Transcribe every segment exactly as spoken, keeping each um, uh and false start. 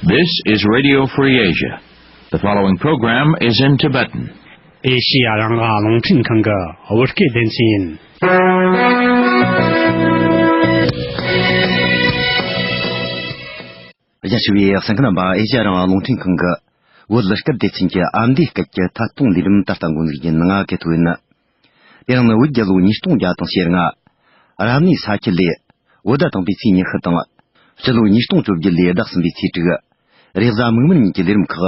This is Radio Free Asia. The following program is in Tibetan. ཨེ་ཤི་ཡ་རང་དབང་རླུང་འཕྲིན་ཁང་གི་བོད་སྐད་སྡེ་ཚན་ཡིན། རྒྱ་ཆེ་བའི་གསན་མཁན་རྣམ་པ། ཨེ་ཤི་ཡ་རང་དབང་རླུང་འཕྲིན་ཁང་གི་བོད་སྐད་སྡེ་ཚན་གྱི་ཨ་མདོའི་སྐད་ཀྱི་ཐད་གཏོང་ལས་རིམ་ད་ལྟ་འགོ་འཛུགས་ཡིན། ང་སྐལ་ཐོ་ཡིན། དེ་རིང་ནི་བོད་རྒྱལ་ལོ་ཉིས་སྟོང་བརྒྱ་དང་ཞེ་ལྔ། རབ་གནས་ས་ཁྱི་ལོའི་བོད་ཟླ་དང་པོའི་ཚེས་ཉི་ཤུ་དང་། སྤྱི་ལོ་ཉིས་སྟོང་བཅོ་བརྒྱད་ལོའི་ཟླ་གསུམ་པའི་ཚེས་དྲུག། རེས་གཟའ་མིག་དམར་ཉིན་གྱི་ལས་རིམ་ཁག་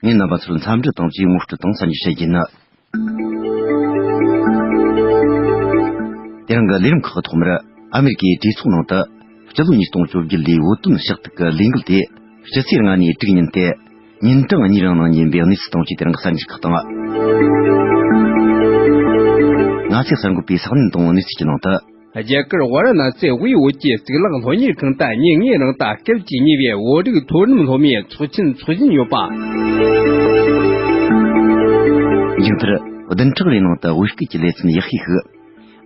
ངས་རྣམ་པ་ཚོར་འཚམས་འདྲི་དང་བཅས་ངོ་སྤྲོད་དང་གསར་འགྱུར་བཤད་རྒྱུ་ཡིན། དེ་རིང་གི་ལས་རིམ་ཁག་གི་ཐོག་མར། ཨ་མེ་རི་ཀའི་གྲོས་ཚོགས་ནང་དུ་སྤྱི་ལོ་ཉིས་སྟོང་བཅོ་བརྒྱད་ལོའི་བོད་དོན་ཕྱག་ཐེག་གི་ལས་འགུལ་དེ་སྤྱི་ཚེས་ལྔ་ནས་དྲུག་ཉིན་ཏེ། ཉིན་གྲངས་གཉིས་རིང་གནང་ཉིན་པའི་གནས་ཚུལ་དང་བཅས་དེ་རིང་གི་གསར་འགྱུར་ཁག་དང་། ང་ཚོའི་གསར་འགོད་པའི་ས་གནས་དང་གནས་ཚུལ་གྱི་ནང་དུ། རྒྱ་གར་ཝཱ་ར་ཎ་སི་དབུས་བོད་ཀྱི་གཙུག་ལག་སློབ་གཉེར་ཁང་དུ་ཉིན་ལྔའི་རིང་དུ་སྐབས་བཅུ་གཉིས་པའི་བོད་རིགས་མཐོ་རིམ་སློབ་མའི་ཚོགས་ཆེན་འཚོགས་བཞིན་ཡོད་པ། མཇུག་མཐར། བདུན་ཕྲག་རེའི་ནང་དུ་བོད་སྐད་ཀྱི་ལེ་ཚན་ཡག་ཤོས་ཤིག།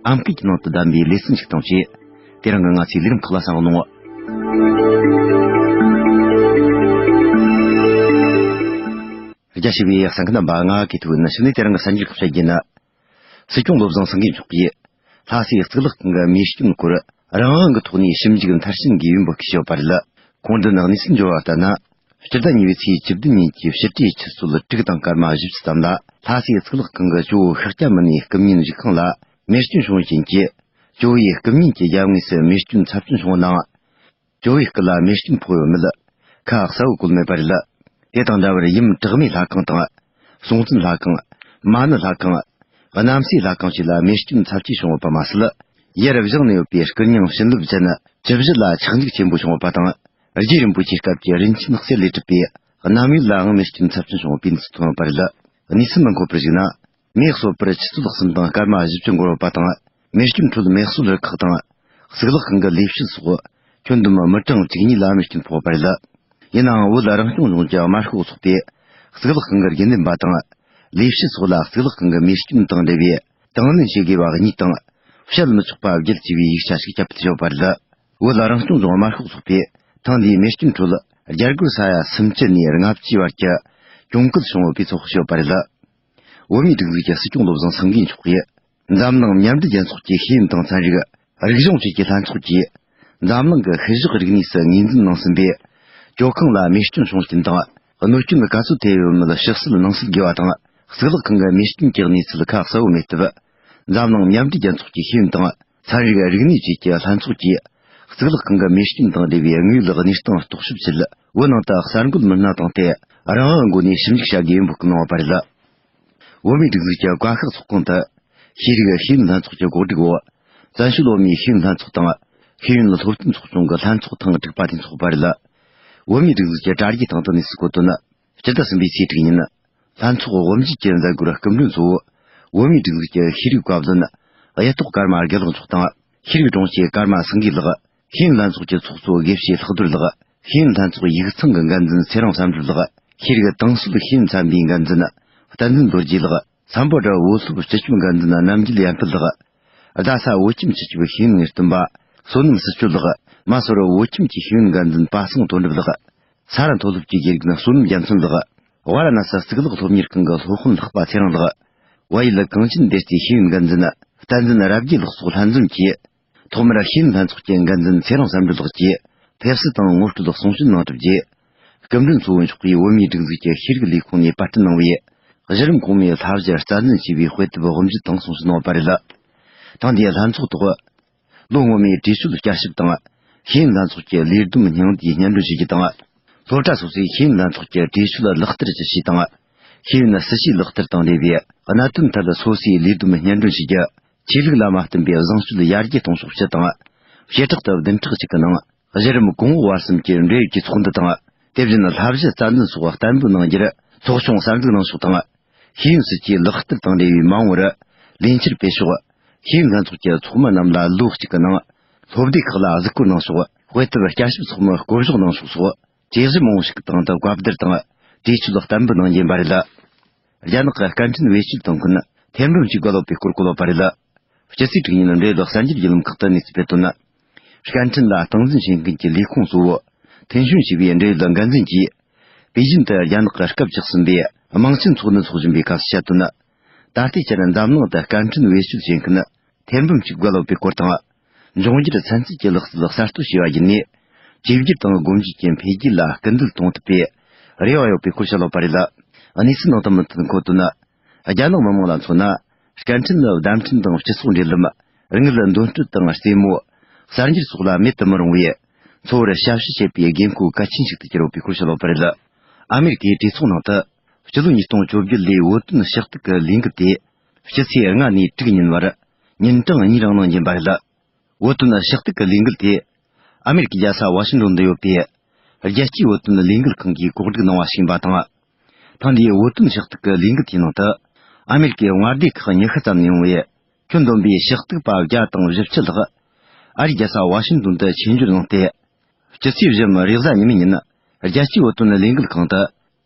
ཨམ་སྐད་ཀྱི་ནང་དུ་བདམས་པའི་ལེ་ཚན་ཞིག་དང་བཅས། དེ་རིང་གི་ང་ཚོའི་ལས་རིམ་ཁག་ལ་གསན་རོགས་གནང་། རྒྱ་ཆེ་བའི་གསན་མཁན་རྣམ་པ། ང་སྐལ་ཐོ་ཡིན། ཕྱི་ནས་དེ་རིང་གི་གསར་འགྱུར་ཁག་བཤད་རྒྱུ་ཡིན། སྲིད་སྐྱོང་བློ་བཟང་སེང་གེ་མཆོག་གིས། ལྷ་སའི་གཙུག་ལག་ཁང་གི་རྨས་སྐྱོན་སྐོར་རང་དབང་གི་ཐོག་ནས་ཞིབ་འཇུག་མཐར་ཕྱིན་གྱི་ཡོན་འབོད་སྐུལ་བྱས་ཡོད་པ་རེད། ཁོང་ཚོས་གནས་ཚུལ་འབྱོར་བ་ལྟར་ན། སྤྱི་ཟླ་གཉིས་པའི་ཚེས་བཅུ་བདུན་ཉིན་གྱི་ཕྱི་དྲོའི་ཆུ་ཚོད་དྲུག་དང་སྐར་མ་བཞི་བཅུ་ཙམ་ལ། ལྷ་སའི་གཙུག་ལག་ཁང་གི་ཇོ་བོ་ཤཱཀྱ་མུ་ནེའི་སྐུ་བརྙན་གཟིགས་ཁང་ལ་རྨས་སྐྱོན་བྱུང་བའི་རྐྱེན་གྱིས། ཇོ་བོའི་སྐུ་བརྙན་གྱི་རྒྱབ་ངོས་སུ་རྨས་སྐྱོན་ཚབས་ཆེན་བྱུང་བ་དང་། ཇོ་བོའི་སྐུ་ལ་རྨས་སྐྱོན་ཕོག་ཡོད་མེད་ཁ་གསལ་བོ་བཀོད་མེད་པ་རེད། དེ་དང་འདྲ་བར་ཡུམ་གྲགས་མེད་ལྷ་ཁང་དང་། སྲོང་བཙན་ལྷ་ཁང་། མ་ཎི་ལྷ་ཁང་། གནམ་སའི་ལྷ་ཁང་བཅས་ལ་རྨས་སྐྱོན་ཚབས་ཆེ་བྱུང་ཡོད་པ་མ་ཟད། ཡར་བཞེངས་ནས་ཡོད་པའི་སྐུ་བརྙན་བྱིན་རླབས་ཅན་བཅུ་བཞི་ལ་ཆག་འཇིག་ཆེན་པོ་བྱུང་ཡོད་པ་དང་། རྗེ་རིན་པོ་ཆེའི་སྐབས་ཀྱི་རིན་ཆེན་གསེར་ལས་གྲུབ་པའི་གནམ་ཡོལ་ལའང་རྨས་སྐྱོན་ཚབས་ཆེན་བྱུང་བའི་གནས་ཚུལ་ཐོན་ཡོད་པ་རེད། གནས་ཚུལ་མི་འཁོད་པར་གཞིགས་ན། མེ་གསོད་པར་ཆུ་ཚོད་གསུམ་དང་སྐར་མ་བཞི་བཅུ་འགོར་བ་དང་། རྨས་སྐྱོན་ཁྲོད་མེ་གསོད་རུ་ཁག་དང་། གཙུག་ལག་ཁང་གི་ལས་བྱེད་སོགས། ཁྱོན་བསྡོམས་མི་གྲངས་བཅུ་གཉིས་ལ་རྨས་སྐྱོན་ཕོག་པ་རེད། ཡིན་ནའང་བོད་རང་སྐྱོང་ལྗོངས་ཀྱི་དམར་ཤོག་ཚོགས་པས། གཙུག་ལག་ཁང་གི་དགེ་འདུན་པ་དང་། ལས་བྱེད་སོགས་ལ་གཙུག་ལག་ཁང་གི་རྨས་སྐྱོན་དང་འབྲེལ་བའི། དང་ལེན་བྱེད་དགོས་པ་གཉིས་དང་། བཤད་མི་ཆོག་པ་བརྒྱད་ཅེས་པའི་ཡིག་ཆ་ཞིག་ཁྱབ་སྤེལ་བྱས་ཡོད་པ་རེད། བོད་རང་སྐྱོང་ལྗོངས་དམར་ཤོག་ཚོགས་པས། ཐེངས་འདིའི་རྨས་སྐྱོན་ཁྲོད། རྒྱ་སྒོར་ས་ཡ་སུམ་ཅུ་ནས་ལྔ་བཅུའི་བར་གྱི་གྱོང་གུད་བྱུང་ཡོད་པའི་ཚོད་དཔག་བྱས་ཡོད་པ་རེད། བོད་མིའི་སྒྲིག་འཛུགས་ཀྱི་སྲིད་སྐྱོང་བློ་བཟང་སེང་གེ་མཆོག་གིས། འཛམ་གླིང་མཉམ་འབྲེལ་རྒྱལ་ཚོགས་ཀྱི་ཤེས་ཡོན་དང་ཚན་རིག། རིག་གཞུང་བཅས་ཀྱི་ལྷན་ཚོགས་ཀྱིས། འཛམ་གླིང་གི་ཤུལ་བཞག་རིག་གནས་སུ་ངོས་འཛིན་གནང་ཟིན་པའི། ཇོ་ཁང་ལ་རྨས་སྐྱོན་བྱུང་རྐྱེན་དང་། གནོད་སྐྱོན་ག་ཚོད་ཐེབས་ཡོད་མེད་ཕྱི་བསལ་ནང་གསལ་དགོས་པ་དང་། གཙུག་ལག་ཁང་གི་རྨས་སྐྱོན་གྱི་གནས་ཚུལ་ཁ་གསལ་བོ་མེད་སྟབས། འཛམ་གླིང་མཉམ་འབྲེལ་རྒྱལ་ཚོགས་ཀྱི་ཤེས་ཡོན་དང་། ཚན་རིག་རིག་གནས་བཅས་ཀྱི་ལྷན་ཚོགས་ཀྱིས། གཙུག་ལག་ཁང་གི་རྨས་སྐྱོན་དང་འབྲེལ་བའི་དངོས་ཡོད་གནས་སྟངས་རྟོག་ཞིབ་ཆེད། བོད་ནང་དུ་གསར་འགོད་མི་སྣ་བཏང་སྟེ། རང་དབང་སྒོ་ནས་ཞིབ་འཇུག་བྱ་དགོས་ཡིན་འབོད་སྐུལ་གནང་བ་རེད། བོད་མིའི་སྒྲིག་འཛུགས་ཀྱི་བཀའ་ཤག་ཚོགས་ཁང་དུ། ཤེས་རིག་ཤེས་ཡོན་ལྷན་ཚོགས་ཀྱི་གོ་སྒྲིག་འོག་བཙན་བྱོལ་བོད་མིའི་ཤེས་ཡོན་ལྷན་ཚོགས་དང་། ཤེས་ཡོན་སློབ་སྟོན་ཚོགས་ཆུང་གི་ལྷན་ཚོགས་ཐེངས་དྲུག་པ་དེ་འཚོགས་པ་རེད། བོད་མིའི་སྒྲིག་འཛུགས་ཀྱི་དྲ་རྒྱའི་སྟེང་དུ་གནས་ཚུལ་བཀོད་དོན། སྤྱི་ཟླ་གསུམ་པའི་ཚེས་དྲུག་ཉིན། ལྷན་ཚོགས་དབུ་འབྱེད་ཀྱི་མཛད་སྒོར་སྐུ་མགྲོན་གཙོ་བོ། བོད་མིའི་སྒྲིག་འཛུགས་ཀྱི་ཤེས་རིག་བཀའ་བློན། གཡུ་ཐོག་ཀརྨ་དགེ་ལེགས་མཆོག་དང་། ཤེས་རིག་དྲུང་ཆེ་ཀརྨ་སེང་གེ་ལགས། ཤེས་ཡོན་ལྷན་ཚོགས་ཀྱི་ཚོགས་གཙོ་དགེ་བཤེས་ལྷག་རྡོར་ལགས། ཤེས་ཡོན་ལྷན་ཚོགས་ཡིག་ཚང་གི་འགན་འཛིན་ཚེ་རིང་བསམ་གྲུབ་ལགས། ཤེས་རིག་ཏང་སྲོལ་ཤེས་ཡོན་ཚན་པའི་འགན་འཛིན་བསྟན་འཛིན་རྡོ་རྗེ་ལགས། སམ་བྷོ་ཊ་བོད་སློབ་སྤྱི་ཁྱབ་འགན་འཛིན་རྣམ་རྒྱལ་ཡར་འཕེལ་ལགས། རྡ་ས་བོད་ཁྱིམ་སྤྱི་ཁྱབ་ཤེས་ཡོན་ངེས་སྟོན་པ་བསོད་ནམས་སྲིད་གཅོད་ལགས། མ་སོར་བོད་ཁྱིམ་གྱི་ཤེས་ཡོན་འགན་འཛིན་པ་སངས་དོན་གྲུབ་ལགས། ས་རཱ་མཐོ་སློབ་ཀྱི་དགེ་རྒན་བསོད་ནམས་རྒྱ་མཚོ་ལགས། ཝཱ་ར་ཎ་སི་གཙུག་ལག་སློབ་གཉེར་ཁང་གི་སློབ་དཔོན་ལྷག་པ་ཚེ་རིང་ལགས། བལ་ཡུལ་གངས་ཅན་སྡེ་རྩའི་ཤེས་ཡོན་འགན་འཛིན་བསྟན་འཛིན་རབ་རྒྱས་ལགས་སོགས་ལྷན་འཛོམས་ཀྱིས། ཐོག་མར་ཤེས་ཡོན་ལྷན་ཚོགས་ཀྱི་འགན་འཛིན་ཚེ་རིང་བསམ་གྲུབ་ལགས་ཀྱིས་ཕེབས་བསུ་དང་ངོ་སྤྲོད་གསུང་བཤད་གནང་གྲུབ་རྗེས། སྐུ་མགྲོན་གཙོ་བོ་མཆོག་གིས་བོད་མིའི་སྒྲིག་འཛུགས་ཀྱི་ཤེས་རིག་ལས་ཁུངས་ནས་པར་སྐྲུན་གནང་བའི་གཞི་རིམ་གོང་མའི་བསླབ་གཞི་རྩ་འཛིན་བྱས་པའི་དཔེ་དེབ་དབུ་འབྱེད་དང་གསུང་བཤད་གནང་བ་རེད། ཐེངས་འདིའི་ལྷན་ཚོགས་ཐོག་ལོ་སྔོན་མའི་གྲོས་ཆོད་བསྐྱར་ཞིབ་དང་། ཤེས་ཡོན་ལྷན་ཚོགས་ཀྱི་ལས་བསྡོམས་སྙིང་བསྡུས་སྙན་སྒྲོན་ཞུ་རྒྱུ་དང་། སློབ་གྲྭ་སོ་སོའི་ཤེས་ཡོན་ལྷན་ཚོགས་ཀྱི་གྲོས་ཆོད་ལག་བསྟར་ཇི་བྱས་དང་། ཤེས་ཡོན་སྲིད་ཇུས་ལག་བསྟར་དང་འབྲེལ་བའི་གནད་དོན་ཐད་སོ་སོའི་ལས་བསྡོམས་སྙན་སྒྲོན་ཞུ་རྒྱུ། ཆོས་ལུགས་ལ་མ་བརྟེན་པའི་བཟང་སྤྱོད་ཡར་རྒྱས་གཏོང་ཕྱོགས་སྤྱི་དང་། བྱེ་བྲག་ཏུ་བདུན་ཕྲག་གཅིག་གི་ནང་། གཞི་རིམ་གོང་འོག་བར་གསུམ་གྱི་འབྲེལ་ཡོད་ཀྱི་ཚོགས་འདུ་དང་། དེ་བཞིན་བསླབ་གཞི་རྩ་འཛིན་སོགས་བརྟན་པོ་གནང་རྒྱུར་ཚོགས་ཆུང་གསར་འཛུགས་གནང་ཕྱོགས་དང་། ཤེས་ཡོན་སྲིད་ཇུས་ལག་བསྟར་དང་འབྲེལ་བའི་མ་འོངས་པར་ལས་འཆར་སྤེལ་ཕྱོགས། ཤེས་ཡོན་ལྷན་ཚོགས་ཀྱི་ཚོགས་མི་རྣམས་ལ་ལོ་གཅིག་གི་ནང་སློབ་སྡེ་ཁག་ལ་གཟིགས་སྐོར་གནང་ཕྱོགས། དཔེ་དེབ་བསྐྱར་ཞིབ་ཚོགས་མི་བསྐོ་གཞག་གནང་ཕྱོགས་སོགས་གྲོས་གཞི་མང་པོ་ཞིག་གི་སྟེང་དུ་བཀའ་བསྡུར་དང་གྲོས་ཆོད་བརྟན་པོ་གནང་རྒྱུ་ཡིན་པ་རེད། རྒྱ་ནག་གི་སྐད་འཕྲིན་བེད་སྤྱོད་གཏོང་མཁན་ཐེར་འབུམ་གཅིག་བརྒལ་ཡོད་པའི་སྐོར་བཀོད་ཡོད་པ་རེད། སྤྱི་ཚེས་དྲུག་ཉིན་འབྲེལ་ཡོད་གསར་འགྱུར་བརྒྱུད་ལམ་ཁག་ཏུ་གནས་ཚུལ་སྤེལ་དོན། སྐད་འཕྲིན་ལ་སྟངས་འཛིན་བྱེད་མཁན་གྱི་ལས་ཁུངས་གཙོ་བོ་ ཐེན་ཞུན་ཞེས་པའི་འབྲེལ་ཡོད་འགན་འཛིན་གྱིས། པེ་ཅིན་དུ་རྒྱ་ནག་གི་སྐབས་བཅུ་གསུམ་པའི་དམངས་ཆེན་ཚོགས་འདུ་འཚོགས་བཞིན་པའི་སྐབས་སུ་བཤད་དོན། ད་ལྟའི་ཆར་འཛམ་གླིང་དུ་སྐད་འཕྲིན་བེད་སྤྱོད་བྱེད་མཁན་ཐེར་འབུམ་གཅིག་བརྒལ་ཡོད་པའི་སྐོར་དང་། འབྱུང་འགྱུར་ཚན་རྩལ་གྱི་ལག་རྩལ་གསར་གཏོད་བྱས་པ་བརྒྱུད་ནས། བཅོས་བསྒྱུར་དང་སྒོ་འབྱེད་ཀྱི་འཕེལ་རྒྱས་ལ་སྐུལ་འདེད་གཏོང་ཐུབ་པའི་རེ་བ་ཡོད་པའི་སྐོར་བཤད་ཡོད་པ་རེད། གནས་ཚུལ་ནང་དུ་མུ་མཐུད་འཁོད་དོན། རྒྱ་ནག་མི་དམངས་ལ་མཚོན་ན། སྐད་འཕྲིན་ནི་བརྡ་འཕྲིན་དང་སྤྱི་ཚོགས་འབྲེལ་ལམ། དངུལ་འདོན་སྤྲོད་དང་རྩེད་མོ། གསར་འགྱུར་སོགས་ལ་མེད་དུ་མི་རུང་བའི། འཚོ་བར་ཞབས་ཞུ་བྱེད་པའི་དགོས་མཁོ་གལ་ཆེན་ཞིག་ཏུ་གྱུར་ཡོད་པའི་སྐོར་བཤད་ཡོད་པ་རེད། ཨ་མེ་རི་ཀའི་གྲོས་ཚོགས་ནང་དུ། སྤྱི་ལོ་ཉིས་སྟོང་བཅོ་བརྒྱད་ལོའི་བོད་དོན་ཕྱག་ཐུག་གི་ལས་འགུལ་དེ། སྤྱི་ཚེས་ལྔ་ནས་དྲུག་ཉིན་བར། ཉིན་གྲངས་གཉིས་རིང་གནང་རྒྱུ་ཡིན་པ་རེད། བོད་དོན་ཕྱག་ཐུག་གི་ལས་འགུལ་དེ། ཨ་མེ་རི་ཀའི་རྒྱལ་ས་ཝ་ཤིང་ཏོན་དུ་ཡོད་པའི། རྒྱལ་སྤྱིའི་བོད་དོན་ལས་འགུལ་ཁང་གིས་གོ་སྒྲིག་གནང་བ་ཞིག་ཡིན་པ་དང་། ཐེངས་འདིའི་བོད་དོན་ཕྱག་ཐུག་གི་ལས་འགུལ་དེའི་ནང་དུ། ཨ་མེ་རི་ཀའི་མངའ་སྡེ་ཁག་ཉི་ཤུ་ཙམ་ནས་ཡོང་བའི། ཁྱོན་བསྡོམས་པའི་ཕྱག་ཐུག་པ་བརྒྱ་དང་བཞི་བཅུ་ལྷག་ཨ་རིའི་རྒྱལ་ས་ཝ་ཤིང་ཏོན་དུ་ཆིབས་བསྒྱུར་གནང་སྟེ། སྤྱི་ཚེས་བཞི་རེས་གཟའ་ཉི་མའི་ཉིན། རྒྱལ་སྤྱིའི་བོད་དོན་ལས་འགུལ་ཁང་དུ།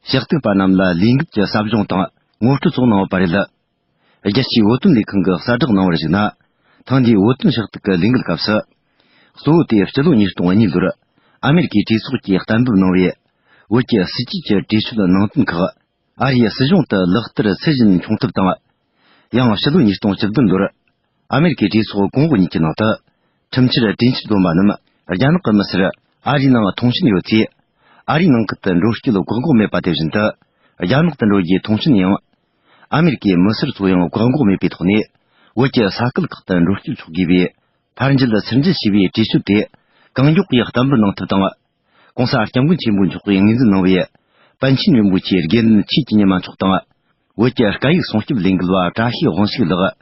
ཕྱག་ཐུག་པ་རྣམས་ལ་ལས་འགུལ་གྱི་ཟབ་སྦྱོང་དང་ངོ་སྤྲོད་སོགས་གནང་ཡོད་པ་རེད། རྒྱལ་སྤྱིའི་བོད་དོན་ལས་ཁང་གི་གསལ་བསྒྲགས་གནང་བར་གཞིགས་ན། ཐེངས་འདིའི་བོད་དོན་ཕྱག་ཐུག་གི་ལས་འགུལ་སྐབས་སུ། གཙོ་བོ་དེ་སྤྱི་ལོ་ཉིས་སྟོང་གཉིས་ལོར། ཨ་མེ་རི་ཀའི་གྲོས་ཚོགས་ཀྱིས་གཏན་འབེབས་གནང་བའི། བོད་ཀྱི་སྲིད་ཇུས་ཀྱི་གྲོས་ཆོད་ནང་དོན་ཁག་ཨ་རིའི་སྲིད་གཞུང་དུ་ལག་བསྟར་ཚད་བཞིན་འཁྱོངས་ཐབས་དང་། ཡང་སྤྱི་ལོ་ཉིས་སྟོང་བཅུ་བདུན་ལོར། ཨ་མེ་རི་ཀའི་གྲོས་ཚོགས་གོང་འོག་གཉིས་ཀྱི་ནང་དུ། ཁྲིམས་འཆར་གྲོས་འཆར་བཏོན་པ་རྣམས་རྒྱ་ནག་གི་མི་སེར་ཨ་རིའི་ནང་མཐོང་ཆེན་ཡོད་ཚེ། ཨ་རིའི་ནང་ཁུལ་དུ་འགྲོ་སྐྱོད་བཀག་འགོག་མེད་པ་དེ་བཞིན་དུ། རྒྱ་ནག་ཏུ་འགྲོ་རྒྱུའི་མཐོང་ཆེན་ཡང་། ཨ་མེ་རི་ཀའི་མི་སེར་ཚོ་ཡང་བཀག་འགོག་མེད་པའི་ཐོག་ནས། བོད་ཀྱི་ས་ཁུལ་ཁག་ཏུ་འགྲོ་སྐྱོད་ཆོག་དགོས་པའི། ཕར་འགྱུར་ཚུར་འགྱུར་བྱས་པའི་གྲོས་ཆོད་དེ། གང་མགྱོགས་ཀྱིས་གཏན་འབེབས་གནང་ཐབས་དང་། ྋགོང་ས་ྋསྐྱབས་མགོན་ཆེན་པོ་མཆོག་གིས་ངོས་འཛིན་གནང་བའི། པཎ་ཆེན་རིན་པོ་ཆེའི་དགེ་འདུན་ཆོས་ཀྱི་ཉི་མ་མཆོག་དང་། བོད་ཀྱི་སྐད་ཡིག་སྲུང་སྐྱོབ་ལས་འགུལ་བ་བཀྲ་ཤིས་དབང་ཕྱུག་ལགས།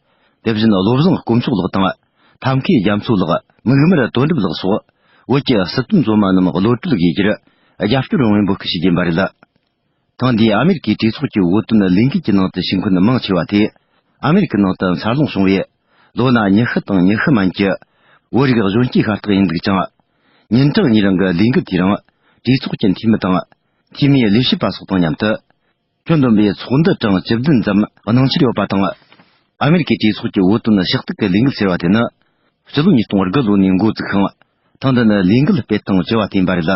དེ་བཞིན་བློ་བཟང་དཀོན་མཆོག་ལགས་དང་། ཐབས་མཁས་རྒྱ་མཚོ་ལགས། མིག་དམར་དོན་གྲུབ་ལགས་སོགས། བོད་ཀྱི་སྲིད་དོན་མཛོད་མ་རྣམས་གློད་གྲོལ་དགོས་རྒྱུར། རྒྱབ་སྐྱོར་ཡོང་བའི་འབོད་སྐུལ་ཞུ་རྒྱུ་ཡིན་པ་རེད། ཐེངས་འདིའི་ཨ་མེ་རི་ཀའི་གྲོས་ཚོགས་ཀྱི་བོད་དོན་ལས་འགུལ་གྱི་ནང་དུ་ཞུགས་མཁན་མང་ཆེ་བ་དེ། ཨ་མེ་རི་ཀའི་ནང་དུ་འཚར་ལོངས་བྱུང་བའི། ལོ་ན་ཉི་ཤུ་དང་ཉི་ཤུ་མན་གྱི། བོད་རིགས་གཞོན་སྐྱེས་ཤ་སྟག་ཡིན་འདུག་ཅིང་། ཉིན་གྲངས་གཉིས་རིང་གི་ལས་འགུལ་དེའི་རིང་། གྲོས་ཚོགས་ཀྱི་འཐུས་མི་དང་། འཐུས་མིའི་ལས་བྱེད་པ་སོགས་དང་མཉམ་དུ། ཁྱོན་བསྡོམས་པའི་ཚོགས་འདུ་གྲངས་བཅུ་བདུན་ཙམ་གནང་འཆར་ཡོད་པ་དང་། ཨ་མེ་རི་ཀའི་གྲོས་ཚོགས་ཀྱི་བོད་དོན་ཕྱག་ཐུག་གི་ལས་འགུལ་ཟེར་བ་དེ་ནི། སྤྱི་ལོ་ཉིས་སྟོང་དགུ་ལོ་ནས་འགོ་བཙུགས་ཤིང་། ཐེངས་འདི་ནི་ལས་འགུལ་སྤེལ་སྟངས་བཅུ་བ་དེ་ཡིན་པ་རེད།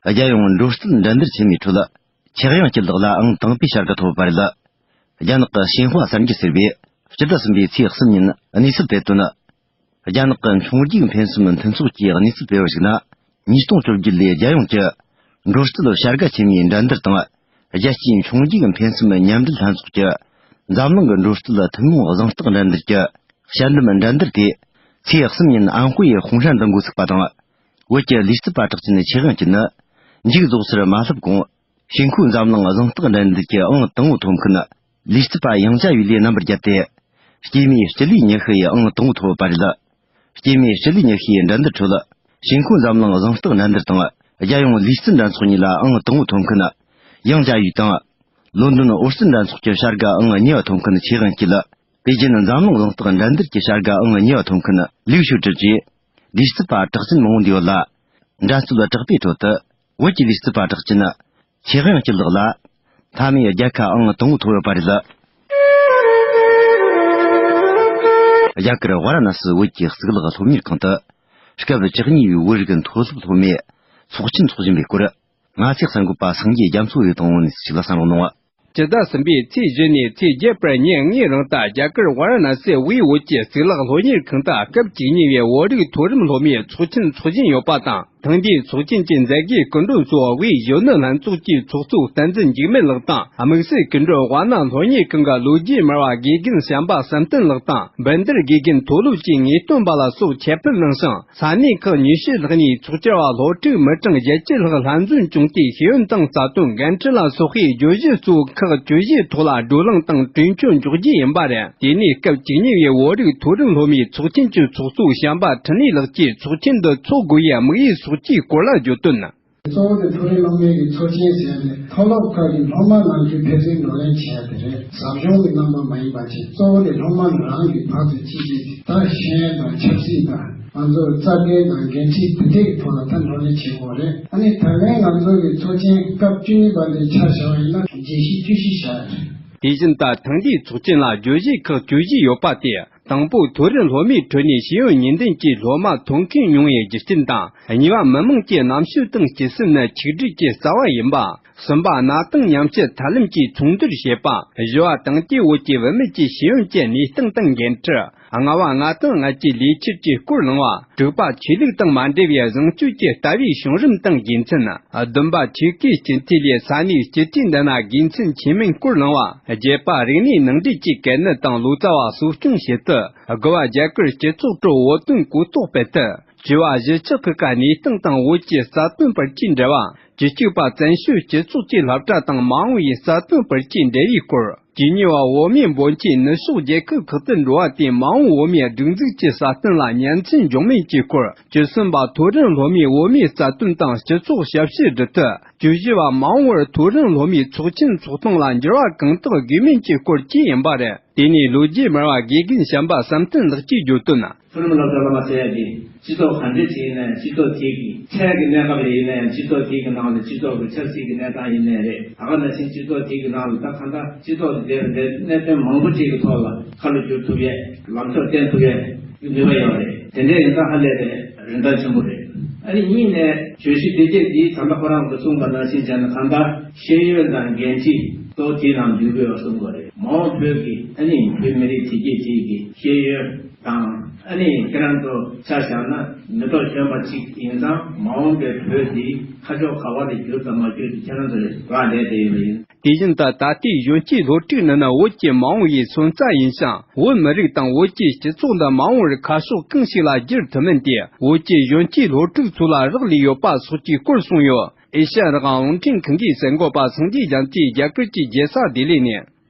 རྒྱལ་ཡོངས་འགྲོ་རྩིས་འགྲན་བསྡུར་ཆེན་མོའི་ཁྲོད། ཆེ་དབྱིངས་སྐྱིད་ལགས་ལ་ཨང་དང་པའི་བྱ་དགའ་ཐོབ་པ་རེད། རྒྱ་ནག་གི་ཞིན་ཧྭ་གསར་འགྱུར་ཟེར་བས་སྤྱི་ཟླ་གསུམ་པའི་ཚེས་གསུམ་ཉིན་གནས་ཚུལ་སྤེལ་དོན། རྒྱ་ནག་གི་འཕྱོངས་རྒྱུག་འཕེན་གསུམ་མཐུན་ཚོགས་ཀྱིས་གནས་ཚུལ་སྤེལ་བར་གཞིགས་ན། ཉིས་སྟོང་བཅོ་བརྒྱད་ལོའི་རྒྱལ་ཡོངས་ཀྱི་འགྲོ་རྩིས་བྱ་དགའ་ཆེན་མོའི་འགྲན་བསྡུར་དང་། རྒྱལ་སྤྱིའི་འཕྱོངས་རྒྱུག་འཕེན་གསུམ་མཉམ་འབྲེལ་ལྷན་ཚོགས་ཀྱི་འཛམ་གླིང་གི་འགྲོ་རྩིས་ཐུན་མོང་གཟེངས་རྟགས་འགྲན་བསྡུར་གྱི་དཔྱད་འདེམས་འགྲན་བསྡུར་དེ། ཚེས་གསུམ་ཉིན་ཨན་ཧུའེ་ཧུང་ཧྲན་དུ་འགོ་ཚུགས་པ་དང་། བོད་ཀྱི་ལུས་རྩལ་པ་གྲགས་ཅན་ཆེ་དབྱིངས་སྐྱིད་ནི། མཇུག་རྫོགས་སར་མ་སླེབས་གོང་། ཞིན་ཧྭ་འཛམ་གླིང་གཟེངས་རྟགས་འགྲན་བསྡུར་གྱི་ཨང་དང་པོ་ཐོབ་མཁན། ལུས་རྩལ་པ་ཡང་ཅཱ་ཡུས་ལས་རྣམ་པར་རྒྱལ་ཏེ། སྐྱེས་དམན་སྤྱི་ལེ་ཉི་ཤུ་ཡི་ཨང་དང་པོ་ཐོབ་པ་རེད། སྐྱེས་དམན་སྤྱི་ལེ་ཉི་ཤུ་ཡི་འགྲན་བསྡུར་ཁྲོད། ཞིན་ཧྭ་འཛམ་གླིང་གཟེངས་རྟགས་འགྲན་བསྡུར་དང་། རྒྱལ་ཡོངས་ལུས་རྩལ་འགྲན་ཚོགས་གཉིས་ལ་ཨང་དང་པོ་ཐོབ་མཁན། ཡང་ཅཱ་ཡུས་དང་། ལོན་ཏོན་ཨོ་རྩལ་འགྲན་ཚོགས་ཀྱི་བྱ་དགའ་ཨང་གཉིས་པ་ཐོབ་མཁན་ཆེ་དབྱིངས་སྐྱིད། པེ་ཅིན་འཛམ་གླིང་གཟེངས་རྟགས་འགྲན་བསྡུར་གྱི་བྱ་དགའ་ཨང་གཉིས་པ་ཐོབ་མཁན་ལིའུ་ཞུ་ཀྲི་བཅས། ལུས་རྩལ་པ་གྲགས་ཅན་མང་པོ་འདུས་ཡོད་ལ། འགྲན་རྩོད་དྲག་པོའི་ཁྲོད་དུ། བོད་ཀྱི་ལུས་རྩལ་པ་གྲགས་ཅན། ཆེ་དབྱིངས་སྐྱིད་ལགས་ལ། མཐའ་མའི་རྒྱལ་ཁ་ཨང་དང་པོ་ཐོབ་ཡོད་པ་རེད། རྒྱ་གར་ཝཱ་ར་ཎ་སི་བོད་ཀྱི་གཙུག་ལག་སློབ་གཉེར་ཁང་དུ། སྐབས་བཅུ་གཉིས་པའི་བོད་རིགས་མཐོ་སློབ་སློབ་མའི་ཚོགས་ཆེན་འཚོགས་བཞིན་པའི་སྐོར། ང་ཚོས་གསར་འགོད་པ་སངས་རྒྱས་རྒྱ་མཚོ་ཡི་དང་བོ་ནས་ཞིག་ལ་གསན་རོགས་གནང་། སྤྱི་ཟླ་གསུམ་པའི་ཚེས་བཞི་ནས་ཚེས་བརྒྱད་བར་ཉིན་ལྔའི་རིང་དུ་རྒྱ་གར་ཝཱ་ར་ཎ་སི་དབུས་བོད་ཀྱི་གཙུག་ལག་སློབ་གཉེར་ཁང་དུ་སྐབས་བཅུ་གཉིས་པའི་བོད་རིགས་མཐོ་རིམ་སློབ་མའི་ཚོགས་ཆེན་འཚོགས་བཞིན་ཡོད་པ་དང་། ཐེངས་འདིའི་ཚོགས་ཆེན་གྱི་མཛད་སྒོའི་སྐུ་མགྲོན་གཙོ་བོ་དབུས་གཞོན་ནུ་ལྷན་ཚོགས་ཀྱི་ཚོགས་གཙོ་བསྟན་འཛིན་འཇིགས་མེད་ལགས་དང་། དམིགས་བསལ་སྐུ་མགྲོན་ཝཱ་ཎ་སློབ་གཉེར་ཁང་གི་ལོ་རྒྱུས་སྨྲ་བ་དགེ་རྒན་བྱམས་པ་བསམ་གཏན་ལགས་དང་། འབུམ་སྡེར་དགེ་རྒན་མཐོ་སློབ་ཀྱི་ངེས་སྟོན་པ་ལ་སོགས་ཆེད་ཕེབས་གནང་ཞིང་། ས་གནས་ཁག་ཉི་ཤུ་ལྷག་ནས་ཚོགས་བཅར་བ་སློབ་ཕྲུག་མི་གྲངས་བརྒྱད་ཅུ་ལྷག་ལྷན་འཛོམས་བྱུང་སྟེ། ཤེས་ཡོན་དང་རྩ་དོན། འགན་འཁྲི་ལ་སོགས་པའི་བརྗོད་གཞི་གཙོ་བོ་ཁག་བཅུ་བཞིའི་ཐོག་ལ་བགྲོ་གླེང་དང་གྲོས་ཆོད་འཇོག་རྒྱུ་ཡིན་པ་རེད། དེ་ནས་སྐབས་བཅུ་གཉིས་པའི་བོད་རིགས་མཐོ་རིམ་སློབ་མའི་ཚོགས་ཆེན་གྱི་ཚོགས་གཙོ་བྱམས་པ་འཕྲིན་ལས་ལགས་ཀྱིས་ཚོགས་ཆེན་འདི་འཚོགས་དགོས་ཡའི་དམིགས་ཡུལ་སོགས་ཀྱི་སྐོར་ལ་བརྗོད་དོན། གཙོ་བོ་དེ་མཐོ་རིམ་སློབ་མའི་གི་ཚོགས་ཆེན་ཟེར་ཏེ་མཐོ་སློབ་ཁག་གི་སློབ་མ་ནང་ཁུལ་ཕན་ཚུན་བགྲོ་གླེང་བྱེད་ཡ་དེ་རེད། ཟབ་སྦྱོང་གི་རྣམ་པ་མ་ཡིན་པ་བྱས། གཙོ་བོ་དེ་སློབ་མ་རང་གི་ཕར་ཚུར་གཅིག་གིས་ད་ཤེས་ཡོན་དང་ཆབ་སྲིད་དང་། ང་ཚོ་རྩ་དོན་དང་འགན་འཁྲི་དེ་འདྲའི་ཐོག་ལ་ད་བགྲོ་གླེང་བྱེད་དགོས་རེད། ཨ་ནི་ད་ལན་ང་ཚོ་གི་ཚོགས་ཆེན་སྐབས་བཅུ་གཉིས་པ་འདི་ཆ་བཞག་པ་ཡིན་ན་བརྗོད་གཞི་བཅུ་བཞི་བཞག་ཡོད་རེད། དེ་བཞིན་ད་ཐེངས་འདིའི་ཚོགས་ཆེན་ལ་བརྗོད་གཞི་ཁག་བཅུ་བཞི་ཡོད་པ་དེ། དང་པོ་མཐོ་རིམ་སློབ་མའི་ཁྲོད་ནས་ཤེས་ཡོན་གཉིས་ལྡན་གྱི་སློབ་མ་ཐོན་མཁན་ཉུང་བའི་རྒྱུ་རྐྱེན་དང་། གཉིས་པ་མི་དམངས་ཀྱི་རྣམ་དཔྱོད་དང་སྤྱི་སེམས་ནི་ཆིག་སྒྲིལ་གྱི་རྩ་བ་ཡིན་པ། གསུམ་པ་གནའ་དེང་མཉམ་སྤྱོད་ཐབས་ལམ་གྱིས་ཚོང་སྡུད་བྱེད་པ། བཞི་བ་དེང་དུས་བོད་ཀྱི་བུད་མེད་ཀྱི་ཤེས་ཡོན་གྱི་གནས་སྟངས་དང་འགན་འཁྲི། ལྔ་བ་ང་དང་ང་ཚོའི་ལས་འཆར་གྱི་སྐོར་གླེང་བ། དྲུག་པ་ཆོས་ལུགས་དང་མ་འབྲེལ་བའི་བཟང་སྤྱོད་ཀྱི་ལྟ་བའི་བྱུང་རིམ་དང་དགེ་མཚན། བདུན་པ་ཆོས་སྐད་སྤྱི་ཚོགས་ལས་ས་གནས་སྤྱི་ཚོགས་འདི་ན་དགེ་མཚན་ཆེ་མིན་སྐོར་གླེང་བ། བརྒྱད་པ་རིག་གནས་ནང་འདྲེས་ཀྱི་གལ་གནད་དང་ལོ་ཙཱ་བ་གསོ་སྐྱོང་བྱེད་ཚུལ། དགུ་བ་རྒྱ་གར་སྤྱི་ཚོགས་ཁྲོད་བོད་དོན་གོ་རྟོགས་སྤེལ་ཚུལ། བཅུ་བ་གཞིས་ཆགས་ཁག་གི་གནས་སྟངས་དང་བོད་ཀྱི་རྩ་དོན་བར་གྱི་འབྲེལ་བ། བཅུ་གཅིག་པ་བཙན་བྱོལ་སྤྱི་ཚོགས་ཀྱི་སློབ་གྲྭ་དང་མ་འོངས་པའི་རྩ་དོན་བར་གྱི་འབྲེལ་བའི་སྐོར། བཅུ་གཉིས་པ་བོད་མིའི་འབོད་ཆེན་ནུབ་ཕྱོགས་རྒྱལ་ཁབ་ཁག་ཏུ་འགྲོ་བ་དེས་མ་འོངས་བོད་མིའི་སྒྲིག་འཛུགས་ཀྱི་སྲ་བརྟན་ལ་ཉེན་ཚན་འབྱུང་མིན་གྱི་སྐོར། བཅུ་གསུམ་པ་མཐོ་རིམ་སློབ་མའི་བོད་མིའི་རྩ་དོན་དང་སྤྱི་ཚོགས་ཞབས་ཞུ་སྒྲུབ་ཐབས། བཅུ་བཞི་པ་མ་འོངས་པར་མཐོ་རིམ་སློབ་མའི་ཚོགས་ཆེན་ཚོགས་སྟངས་ལ་འགྱུར་བ་གང་དག་དགོས་མིན་གྱི་སྐོར་བཅས་ཡིན་པ་རེད། དེ་ནས་ལོ་རྒྱུས་སྨྲ་བ་དགེ་རྒན་བྱམས་པ་བསམ་གཏན་ལགས་ཀྱིས་བརྗོད་དོན། མཐོ་རིམ་སློབ་གྲྭ་སློབ་མ་ཟེར་ཡ་དེ་སྤྱི་ཚོགས་ག་འདྲ་ཞིག་ཡིན་ན་ཡང་སྤྱི་ཚོགས་དེ་གི་ཚད་ཀྱི་གནས་སྐབས་ལ་ཡིན་ན་ཡང་སྤྱི་ཚོགས་དེ་གི་ནང་ལ་སྤྱི་ཚོགས་ཀྱི་ཆབ་སྲིད་ཀྱི་གནས་སྟངས་ཡིན་ནའི་རེད། ད་ག་ནང་བཞིན་སྤྱི་ཚོགས་དེ་གི་ནང་ལ་ད་གང་ལྟར་སྤྱི་ཚོགས་དེ་འདྲའི་གནད་དོན་མང་པོ་ཅིག་གི་ཐོག་ལ་ཁ་ལོ་བསྒྱུར་ཐུབ་ཡས་ལམ་ཕྱོགས་བསྟན་ཐུབ་ཡས་ནུས་པ་ཡོད་རེད། དེ་འདྲ་ཡིན་ཙང་ཧ་ལས་པའི་རིན་ཐང་ཆེན་པོ་རེད། ཨ་ནི་གཉིས་ནས་བརྗོད་གཞི་དེ་གཅིག་འདི་ད་ལྟ་ཁོ་རང་གིས་གསུངས་པ་ནང་བཞིན་བྱས་ན་གང་ལྟར་ཤེས་ཡོན་དང་འགན་འཁྲི་གཙོ་བོ་དེའི་ནང་འདུས་དགོས་པ་གསུངས་པ་རེད། མ་འོངས་བོད་ཀྱི་ཨ་ནི་བོད་མི་རིགས་དེ་གཅིག་དེ་གི་ཤེས་ཡོན་དང་ཨ་ནི་ཁྱེད་རང་ཚོ་ཆ་བཞག་ན་མི་ཐོག་གཞོན་པ་གཅིག་ཡིན་ཙང་མ་འོངས་པའི་བོད་འདི་ཁ་ཕྱོགས་ག་བ་ལ་བསྒྱུར་དང་མ་བསྒྱུར་དེ་ཁྱེད་རང་ཚོ་ལ་རག་ལས་བསྡད་ཡོད་པ་ཡིན། དེ་བཞིན་དུ་ད་ལྟའི་གཞོན་སྐྱེས་སློབ་ཕྲུག་ནི་ནི་བོད་ཀྱི་མ་འོངས་པའི་སོན་རྩ་ཡིན་ཞིང་། བོད་མི་རིགས་དང་བོད་ཀྱི་སྤྱི་ཚོགས་འདི་མ་འོངས་པར་ཁ་ཕྱོགས་གང་ཞིག་ལ་བསྒྱུར་ཐུབ་མིན་དེ་བོད་ཀྱི་གཞོན་སྐྱེས་སློབ་ཕྲུག་ཚོ་ལ་རག་ལས་ཡོད་པ་སོགས་ཀྱི་སྐོར་གསུངས་ཡོད། ཨེ་ཤ་ཡ་རང་དབང་རླུང་འཕྲིན་ཁང་གི་གསར་འགོད་པ་སངས་རྒྱས་རྒྱ་མཚོས་རྒྱ་གར་གྱི་རྒྱལ་ས་ལྡི་ལི་ནས།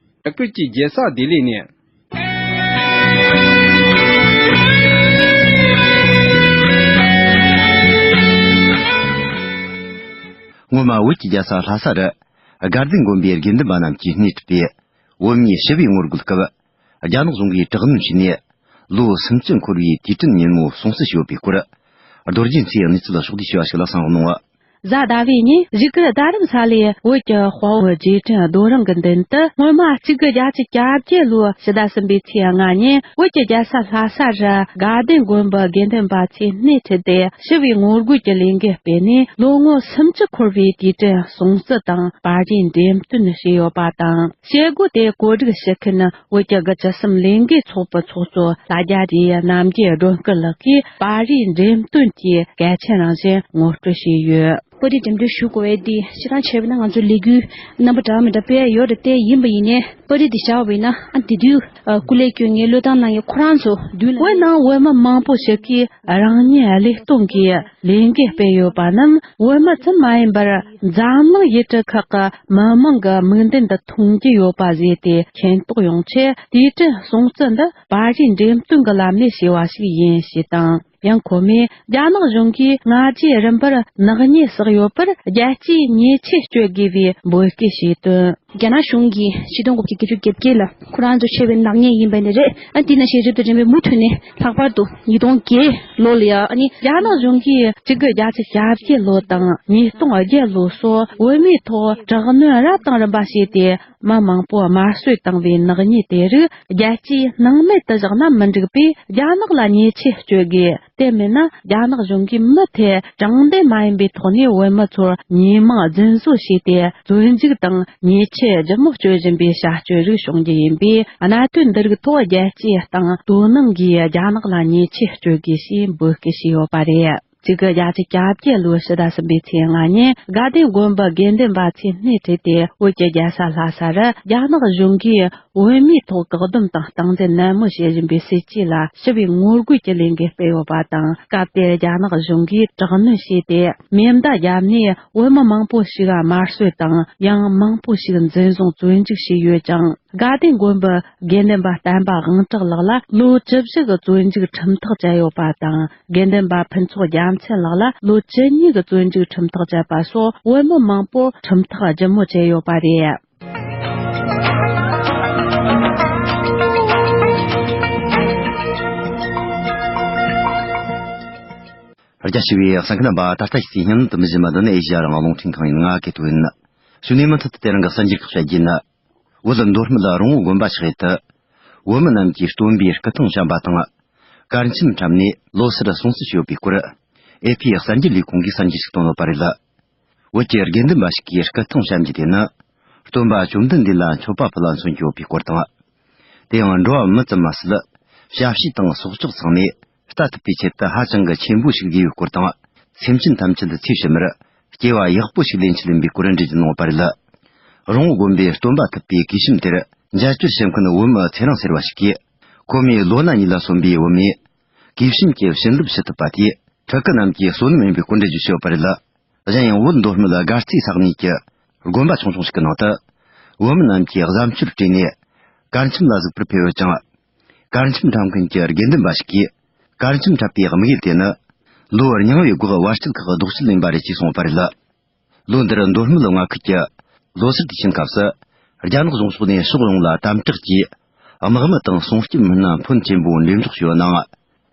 རྒྱ་གར་གྱི་རྒྱལ་ས་ལྡི་ལི་ནས། སྔོན་མ་བོད་ཀྱི་རྒྱལ་ས་ལྷ་ས་རུ་དགའ་ལྡན་དགོན་པའི་དགེ་འདུན་པ་རྣམས་ཀྱིས་སྣེ་ཁྲིད་པའི་བོད་མིའི་ཞི་བའི་ངོ་རྒོལ་སྐབས། རྒྱ་ནག་གཞུང་གིས་དྲག་གནོན་བྱས་ནས་ལོ་སུམ་ཅུ་འཁོར་བའི་དུས་དྲན་ཉིན་མོ་སྲུང་བརྩི་ཞུས་པའི་སྐོར། རྡོ་རྗེ་མཚོས་གནས་ཚུལ་ཕྱོགས་བསྡུས་ཞུ་བ་ཞིག་ལ་གསན་རོགས་གནང་། གཟའ་ཟླ་བའི་ཉིན་བཞུགས་སྒར་རྡ་རམ་ས་ལའི་བོད་ཀྱི་དཔའ་བོ་རྗེས་དྲན་རྡོ་རིང་གི་མདུན་དུ་སྔོན་མ་གཅིག་དགུ་བརྒྱད་ཅུ་གྱ་བརྒྱད་ལོའི་ཕྱི་ཟླ་གསུམ་པའི་ཚེས་ལྔ་ཉིན་བོད་ཀྱི་རྒྱལ་ས་ལྷ་ས་རུ་དགའ་ལྡན་དགོན་པའི་དགེ་འདུན་པ་ཚོས་སྣེ་ཁྲིད་དེ་ཞི་བའི་ངོ་རྒོལ་གྱི་ལས་འགུལ་སྤེལ་ནས་ལོ་ངོ་སུམ་ཅུ་འཁོར་བའི་དུས་དྲན་སྲུང་བརྩི་དང་། དཔའ་རིས་འགྲེམས་སྟོན་བྱས་ཡོད་པ་དང་། བྱེད་སྒོ་དེ་གོ་སྒྲིག་ཞུ་མཁན་བོད་ཀྱི་དགུ་བཅུ་གསུམ་ལས་འགུལ་ཚོགས་པའི་ཚོགས་གཙོ་ལྷ་རྒྱ་རི་རྣམ་རྒྱལ་སྒྲོལ་དཀར་ལགས་ཀྱིས་དཔའ་རིས་འགྲེམས་སྟོན་གྱི་གལ་ཆེན་རང་བཞིན་ངོ་སྤྲོད་བྱས་ཡོད། དཔའ་རིས་འགྲེམས་སྟོན་ཞུ་དགོས་པའི་དེ་སྤྱིར་བཏང་བྱས་པ་ན་ང་ཚོ་ལས་འགུལ་རྣམ་པ་འདྲ་མི་འདྲ་སྤེལ་ཡ་ཡོད་རེད་དེ། ཡིན་པ་ཡིན་ནའི་དཔའ་རིས་དེ་བཞག་པ་ཡིན་ན་ཨ་དེ་དུས་སྐུ་ལས་བསྐྱོན་མཁན་བློས་བཏང་གནང་མཁན་ཁོ་རང་ཚོ་མདུན་ལ། བོད་ནང་བོད་མི་མང་པོ་ཞིག་གིས་རང་ཉིད་བློས་གཏོང་གིས་ལས་འགུལ་སྤེལ་ཡོད་པ་རྣམས་བོད་མི་ཙམ་མ་ཡིན་པར་འཛམ་གླིང་ཡུལ་གྲུ་ཁག་གི་མི་མང་གི་མིག་མདུན་དུ་མཐོང་རྒྱུ་ཡོད་པ་བཟོས་ཏེ་མཁྱེན་རྟོགས་ཡོང་ཆེད་དུས་དྲན་སྲུང་བརྩི་འདི་དཔའ་རིས་འགྲེམས་སྟོན་གྱི་ལམ་ནས་བྱས་པ་ཞིག་ཡིན་ཞེས་དང་། ཡང་ཁོ་མོས་རྒྱ་ནག་གཞུང་གིས་སྔ་རྗེས་རིམ་པར་ནག་ཉེས་བསགས་ཡོད་པར་རྒྱལ་སྤྱིའི་ཉེས་ཆད་གཅོད་དགོས་པའི་འབོད་སྐུལ་བྱས་དོན། རྒྱ་ནག་གཞུང་གིས་ཆིག་སྟོང་དགུ་བརྒྱ་བརྒྱད་ཅུ་གྱ་བརྒྱད་ལ་ཁོ་རང་ཚོ་ཆེ་བའི་ནག་ཉེས་ཡིན་པ་འདི་རེད། ཨ་དེ་ནང་བཤད་རྒྱུ་དེ་རིམ་པས་མུ་མཐུད་ནས་ལྷག་པར་དུ་ཉིས་སྟོང་བརྒྱད་ལོ་ལ་ཡ་ཨ་ནི་རྒྱ་ནག་གཞུང་གིས་གཅིག་དགུ་བརྒྱད་ཅུ་གྱ་བརྒྱད་ལོ་དང་ཉིས་སྟོང་བརྒྱད་ལོ་སོགས་བོད་མིའི་ཐོག་དྲག་གནོན་རབ་དང་རིམ་པ་བྱས་ཏེ་མི་མང་པོ་དམར་གསོད་བཏང་བའི་ནག་ཉེས་དེ་རིགས་རྒྱལ་སྤྱིས་སྣང་མེད་དུ་བཞག་ན་མི་འགྲིག་པས་རྒྱ་ནག་ལ་ཉེས་ཆད་གཅོད་དགོས། དེ་མིན་ན་རྒྱ་ནག་གཞུང་གིས་མུ་མཐུད་དྲང་བདེན་མ་ཡིན་པའི་ཐོག་ནས་བོད་མི་ཚོར་ཉེས་མིང་རྫུན་བཟོ་བྱས་ཏེ་བཙོན་འཇུག་དང་ཉེས་ཆད་ལྗིད་མོ་གཅོད་བཞིན་པའི་བྱ་སྤྱོད་རིགས་བྱུང་རྒྱུ་ཡིན་པས། གནད་དོན་འདི་རིགས་ཐོག་རྒྱལ་སྤྱིའི་སྟེང་དོ་སྣང་གིས་རྒྱ་ནག་ལ་ཉེས་ཆད་གཅོད་དགོས་ཞེས་འབོད་སྐུལ་བྱས་ཡོད་པ་རེད། གཅིག་དགུ་བརྒྱད་ཅུ་གྱ་བརྒྱད་ལོའི་ཕྱི་ཟླ་གསུམ་པའི་ཚེས་ལྔ་ཉིན་དགའ་ལྡན་དགོན་པའི་དགེ་འདུན་པ་ཚོས་སྣེ་ཁྲིད་དེ་བོད་ཀྱི་རྒྱལ་ས་ལྷ་ས་རུ་རྒྱ་ནག་གཞུང་གིས་བོད་མིའི་ཐོག་བཀག་སྡོམ་དང་སྟངས་འཛིན་ནན་མོ་བྱེད་བཞིན་པའི་སྲིད་བྱུས་ལ་ཞི་བའི་ངོ་རྒོལ་གྱི་ལས་འགུལ་སྤེལ་ཡོད་པ་དང་། སྐབས་དེར་རྒྱ་ནག་གཞུང་གིས་དྲག་གནོན་བྱས་ཏེ་མེ་མདའ་བརྒྱབ་ནས་བོད་མི་མང་པོ་ཞིག་དམར་གསོད་དང་། ཡང་མང་པོ་ཞིག་འཛིན་བཟུང་བཙོན་འཇུག་བྱས་ཡོད་ཅིང་། དགའ་ལྡན་དགོན་པའི་དགེ་འདུན་པ་བསྟན་པ་དབང་གྲགས་ལགས་ལ་ལོ་བཅུ་བཞི་གི་བཙོན་འཇུག་ཁྲིམས་ཐག་བཅད་ཡོད་པ་དང་། དགེ་འདུན་པ་ཕུན་ཚོགས་རྒྱལ་མཚན་ལགས་ལ་ལོ་བཅུ་གཉིས་ཀྱི་བཙོན་འཇུག་ཁྲིམས་ཐག་བཅད་པ་སོགས་བོད་མི་མང་པོར་ཁྲིམས་ཐག་ལྗིད་མོ་བཅད་ཡོད་པ་རེད། རྒྱ་ཆེ་བའི་གསན་མཁན་རྣམ་པ། ད་ལྟ་ཞིག་སྙན་དུ་མི་བཞིན་པ་འདི་ནི་ཨེ་ཤ་ཡ་རང་དབང་རླུང་འཕྲིན་ཁང་ཡིན། ང་སྐད་དོད་ཡིན། གཞུག་ནས་མུ་མཐུད་དུ་དེ་རིང་གི་གསར་འགྱུར་ཁག་བཤད་རྒྱུ་ཡིན། བོད་མདོ་སྨད་རོང་བོ་དགོན་པ་ཆགས་ཡུལ་དུ། བོད་མི་རྣམས་ཀྱིས་སྟོན་པའི་སྐུ་ཐང་བཤམས་པ་དང་། གར་འཆམ་འཁྲབ་ནས་ལོ་སར་སྲུང་བརྩི་ཞུས་པའི་སྐོར། ཨེ་ཕིའི་གསར་འགྱུར་ལས་ཁུངས་ཀྱིས་གསར་འགྱུར་ཞིག་བཏོན་ཡོད་པ་རེད། བོད་ཀྱི་དགེ་འདུན་པ་ཞིག་གིས་སྐུ་ཐང་བཤམས་རྒྱུ་དེ་ནི། སྟོན་པ་བཅོམ་ལྡན་འདས་ལ་མཆོད་པ་ཕུལ་བ་མཚོན་གྱི་ཡོད་པའི་སྐོར་དང་། དེ་ཡང་འགྲོ་བ་མི་ཙམ་མ་ཟད། བྱ་བྱིའུ་དང་སྲོག་ཆགས་ཚང་མས་ལྟ་ཐུབ་པའི་ཆེད་དུ་ཧ་ཅང་གི་ཆེན་པོ་ཞིག་དགོས་ཡོད་སྐོར་དང་། སེམས་ཅན་ཐམས་ཅད་ཚེ་ཕྱི་མར་སྐྱེ་བ་ཡག་པོ་ཞིག་ལེན་ཆེད་ཡིན་པའི་སྐོར་འགྲེལ་བརྗོད་གནང་ཡོད་པ་རེད། རོང་བོ་དགོན་པའི་སྟོན་པ་ཐུབ་པའི་གུས་ཤམ་དེར་མཇལ་བཅར་བྱེད་མཁན་བོད་མི་ཚེ་རིང་ཟེར་བ་ཞིག་གིས། ཁོ་མོས་ལོ་ན་གཉིས་ལ་སོན་པའི་བུ་མོས། གུས་ཤམ་གྱི་བྱིན་རླབས་ཞུ་ཐུབ་པ་དེས་ཕྲུ་གུ་རྣམས་ཀྱི་བསོད་ནམས་ཡིན་པའི་སྐོར་འགྲེལ་བརྗོད་བྱས་ཡོད་པ་རེད། གཞན་ཡང་བོད་མདོ་སྨད་དགའ་རྩེ་ས་གནས་ཀྱི་དགོན་པ་ཆུང་ཆུང་ཞིག་གི་ནང་དུ། བོད་མི་རྣམས་ཀྱིས་གཟབ་མཆོར་སྤྲས་ནས་གར་འཆམ་ལ་གཟིགས་པར་ཕེབས་ཡོད་ཅིང་། གར་འཆམ་འཁྲབ་མཁན་གྱི་དགེ་འདུན་པ་ཞིག་གིས། གར་འཆམ་འཁྲབ་པའི་དམིགས་ཡུལ་དེ་ནི། ལོ་རྙིང་བའི་སྒོ་བར་ཆད་ཁག་ལྡོག་ཆེད་ཡིན་པ་རེད་ཅེས་གསུངས་པ་རེད། ལོ་འདིར་མདོ་སྨད་མངའ་ཁུལ་གྱི་ལོ་སར་དུས་ཆེན་སྐབས་སུ། རྒྱ་ནག་གཞུང་ཕྱོགས་ནས་ཕྱོགས་ཡོངས་ལ་དམ་དྲག་གིས། དམག་མི་དང་སྲུང་སྐྱོབ་མི་སྣ་ཕོན་ཆེན་པོ་འགྲེམས་འཇོག་བྱས་ཡོད་ནའང་།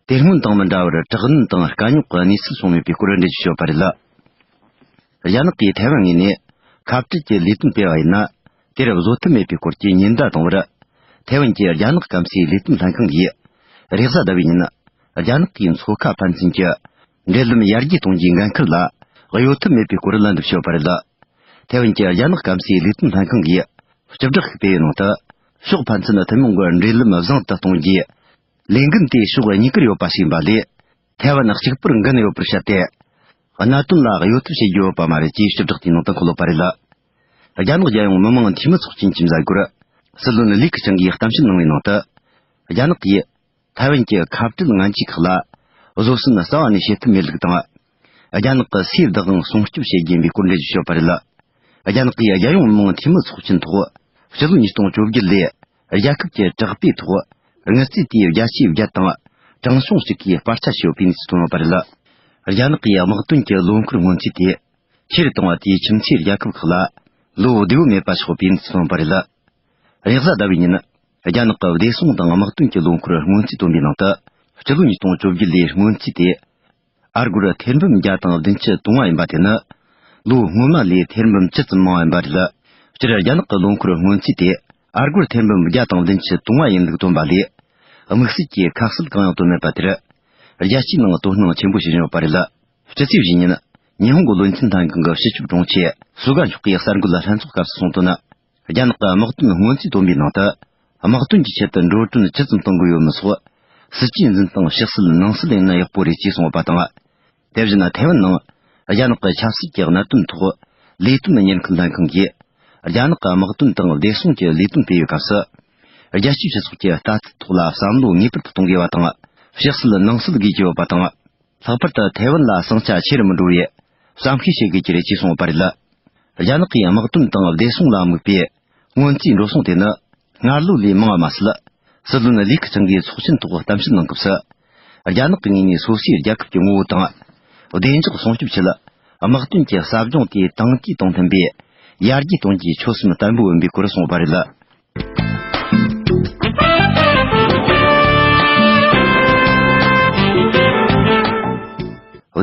དེ་སྔོན་དང་མི་འདྲ་བར་དྲག་གནོན་དང་དཀའ་རྙོག་གི་གནས་ཚུལ་བྱུང་མེད་པའི་སྐོར་འགྲེལ་བརྗོད་བྱས་ཡོད་པ་རེད། རྒྱ་ནག་གིས་ཐའེ་ཝན་ངོས་ནས་ཁ་བྲལ་གྱི་ལས་དོན་སྤེལ་བ་ཡིན་ན། དེར་བཟོད་ཐབས་མེད་པའི་སྐོར་གྱི་ཉེན་བརྡ་བཏང་བར། ཐའེ་ཝན་གྱི་རྒྱ་ནག་སྐམ་སའི་ལས་དོན་ལྷན་ཁང་གིས། རེས་གཟའ་ཟླ་བའི་ཉིན། རྒྱ་ནག་གིས་མཚོ་ཁ་ཕན་ཚུན་གྱི་འབྲེལ་ལམ་ཡར་རྒྱས་གཏོང་རྒྱུའི་འགན་འཁུར་ལ་གཡོལ་ཐབས་མེད་པའི་སྐོར་ལན་འདེབས་བྱས་ཡོད་པ་རེད། ཐའེ་ཝན་གྱི་རྒྱ་ནག་སྐམ་སའི་ལས་དོན་ལྷན་ཁང་གིས་སྤྱི་བསྒྲགས་ཤིག་སྤེལ་བའི་ནང་དུ། ཕྱོགས་ཕན་ཚུན་ཐུན་མོང་གི་འབྲེལ་ལམ་བཟང་དུ་གཏོང་རྒྱུའི་ལས་འགན་དེ་ཕྱོགས་གཉིས་ཀར་ཡོད་པ་ཞིག་ཡིན་པ་ལས། ཐའེ་ཝན་གཅིག་པུར་འགན་ཡོད་པར་བཤད་དེ། གནད་དོན་ལ་གཡོལ་ཐབས་བྱེད་རྒྱུ་ཡོད་པ་མ་རེད་ཅེས་སྤྱི་བསྒྲགས་དེའི་ནང་དུ་འཁོད་ཡོད་པ་རེད། རྒྱ་ནག་རྒྱལ་ཡོངས་མི་དམངས་འཐུས་མི་ཚོགས་ཆེན་གྱི་མཛད་སྒོར། སྲིད་བློན་ལི་ཁེ་ཆང་གིས་གཏམ་བཤད་གནང་བའི་ནང་དུ། རྒྱ་ནག་གིས། ཐའེ་ཝན་གྱི་ཁ་བྲལ་ངན་ཇུས་ཁག་ལ། བཟོད་བསྲན་རྩ་བ་ནས་བྱེད་ཐབས་མེད་ལུགས་དང་། རྒྱ་ནག་གི་སའི་བདག་དབང་སྲུང་སྐྱོབ་བྱེད་རྒྱུ་ཡིན་པའི་སྐོར་འགྲེལ་བརྗོད་བྱས་ཡོད་པ་རེད། རྒྱ་ནག་གིས་རྒྱལ་ཡོངས་མི་དམངས་འཐུས་མི་ཚོགས་ཆེན་ཐོག་སྤྱི་ལོ་ཉིས་སྟོང་བཅོ་བརྒྱད་ལོའི་རྒྱལ་ཁབ་ཀྱི་དྲག་པོའི་ཐོག་དངུལ་རྩིས་དེ་བརྒྱ་ཆའི་བརྒྱ་དང་། དྲང་སྲུང་གཅིག་གིས་སྤར་ཆ་ཞུས་ཡོད་པའི་གནས་ཚུལ་བཏོན་ཡོད་པ་རེད། རྒྱ་ནག་གིས་དམག་དོན་གྱི་ལོ་འཁོར་སྔོན་རྩིས་དེ། ཆེ་རུ་བཏང་བ་དེས་ཁྱིམ་མཚེས་རྒྱལ་ཁབ་ཁག་ལ་ལོ་བདེ་བོ་མེད་པ་ཆགས་པའི་གནས་ཚུལ་བཏོན་པ་རེད། རེས་གཟའ་ཟླ་བའི་ཉིན། རྒྱ་ནག་གི་བདེ་སྲུང་དང་དམག་དོན་གྱི་ལོ་འཁོར་སྔོན་རྩིས་བཏོན་པའི་ནང་དུ། སྤྱི་ལོ་ཉིས་སྟོང་བཅོ་བརྒྱད་ལོའི་སྔོན་རྩིས་ཏེ། ཨ་སྒོར་ཐེར་འབུམ་བརྒྱ་དང་བདུན་ཅུ་དོན་ལྔ་ཡིན་པ་དེ་ནི། ལོ་སྔོན་མ་ལས་ཐེར་འབུམ་བཅུ་ཙམ་མང་བ་ཡིན་པ་རེད། སྤྱིར་རྒྱ་ནག་གི་ལོ་འཁོར་སྔོན་རྩིས་ཏེ། ཨ་སྒོར་ཐེར་འབུམ་བརྒྱ་དང་བདུན་ཅུ་དོན་ལྔ་ཡིན་ལུགས་བཏོན་པ་ལས། དམིགས་བསལ་གྱི་ཁ་གསལ་གང་ཡང་བཏོན་མེད་པ་དེར། རྒྱལ་སྤྱིའི་ནང་དོ་སྣང་ཆེན་པོ་བྱེད་བཞིན་ཡོད་པ་རེད། སྤྱི་ཚེས་བཞི་ཉིན། ཉི་ཧོང་གི་བློན་ཆེན་ལྷན་ཁང་གི་སྤྱི་ཁྱབ་དྲུང་ཆེ་སུ་ག་མཆོག་གིས་གསར་འགོད་ལ་ལྷན་ཚོགས་སྐབས་སུ་གསུངས་དོན། རྒྱ་ནག་གི་དམག་དོན་སྔོན་རྩིས་བཏོན་པའི་ནང་དུ། དམག་དོན་གྱི་ཆེད་དུ་འགྲོ་གྲོན་ཇི་ཙམ་གཏོང་དགོས་ཡོད་མི་སོགས། སྲིད་ཇུས་འཛིན་སྟངས་ཕྱག་སྲིད་ནང་སྲིད་ཡིན་ན་ཡག་པོ་རེད་ཅེས་གསུངས་པ་དང་། དེ་བཞིན་ཐའེ་ཝན་ནང་། རྒྱ་ནག་གི་ཆབ་སྲིད་ཀྱི་གནད་དོན་ཐོག་ལས་དོན་གཉེར་མཁན་ལྷན་ཁང་གིས། རྒྱ་ནག་གི་དམག་དོན་དང་བདེ་སྲུང་གི་ལས་དོན་སྤེལ་བའི་སྐབས་སུ། རྒྱལ་སྤྱིའི་སྤྱི་ཚོགས་ཀྱི་ལྟ་ཚུལ་ཐོག་ལ་བསམ་བློ་ངེས་པར་དུ་གཏོང་དགོས་པ་དང་། ཕྱག་སྲིད་ནང་སྲིད་དགོས་ཀྱི་ཡོད་པ་དང་། ལྷག་པར་དུ་ཐའེ་ཝན་ལ་ཟིང་ཆ་ཆེ་རུ་མི་འགྲོ་བའི་བསམ་ཤེས་བྱེད་དགོས་ཀྱི་རེད་ཅེས་གསུངས་པ་རེད། རྒྱ་ནག་གིས་དམག་དོན་དང་བདེ་སྲུང་ལ་དམིགས་པའི་སྔོན་རྩིས་འགྲོ་སོང་དེ་ནི་སྔར་ལོ་ལས་མང་བ་མ་ཟད། སྲིད་བློན་ལི་ཁེ་ཆང་གིས་ཚོགས་ཆེན་ཐོག་གཏམ་བཤད་གནང་སྐབས་སུ། རྒྱ་ནག་གི་ངོས་ནས་སོ་སོའི་རྒྱལ་ཁབ་ཀྱི་ངོ་བོ་དང་། བདེ་འཇགས་སྲུང་སྐྱོབ་ཆེད། དམག་དོན་གྱི་ཟབ་སྦྱོང་དེ་དང་དུས་དང་མཐུན་པའི་ཡར་རྒྱས་གཏོང་རྒྱུའི་ཆོད་སེམས་བརྟན་པོ་ཡིན་པའི་སྐོར་གསུངས་པ་རེད།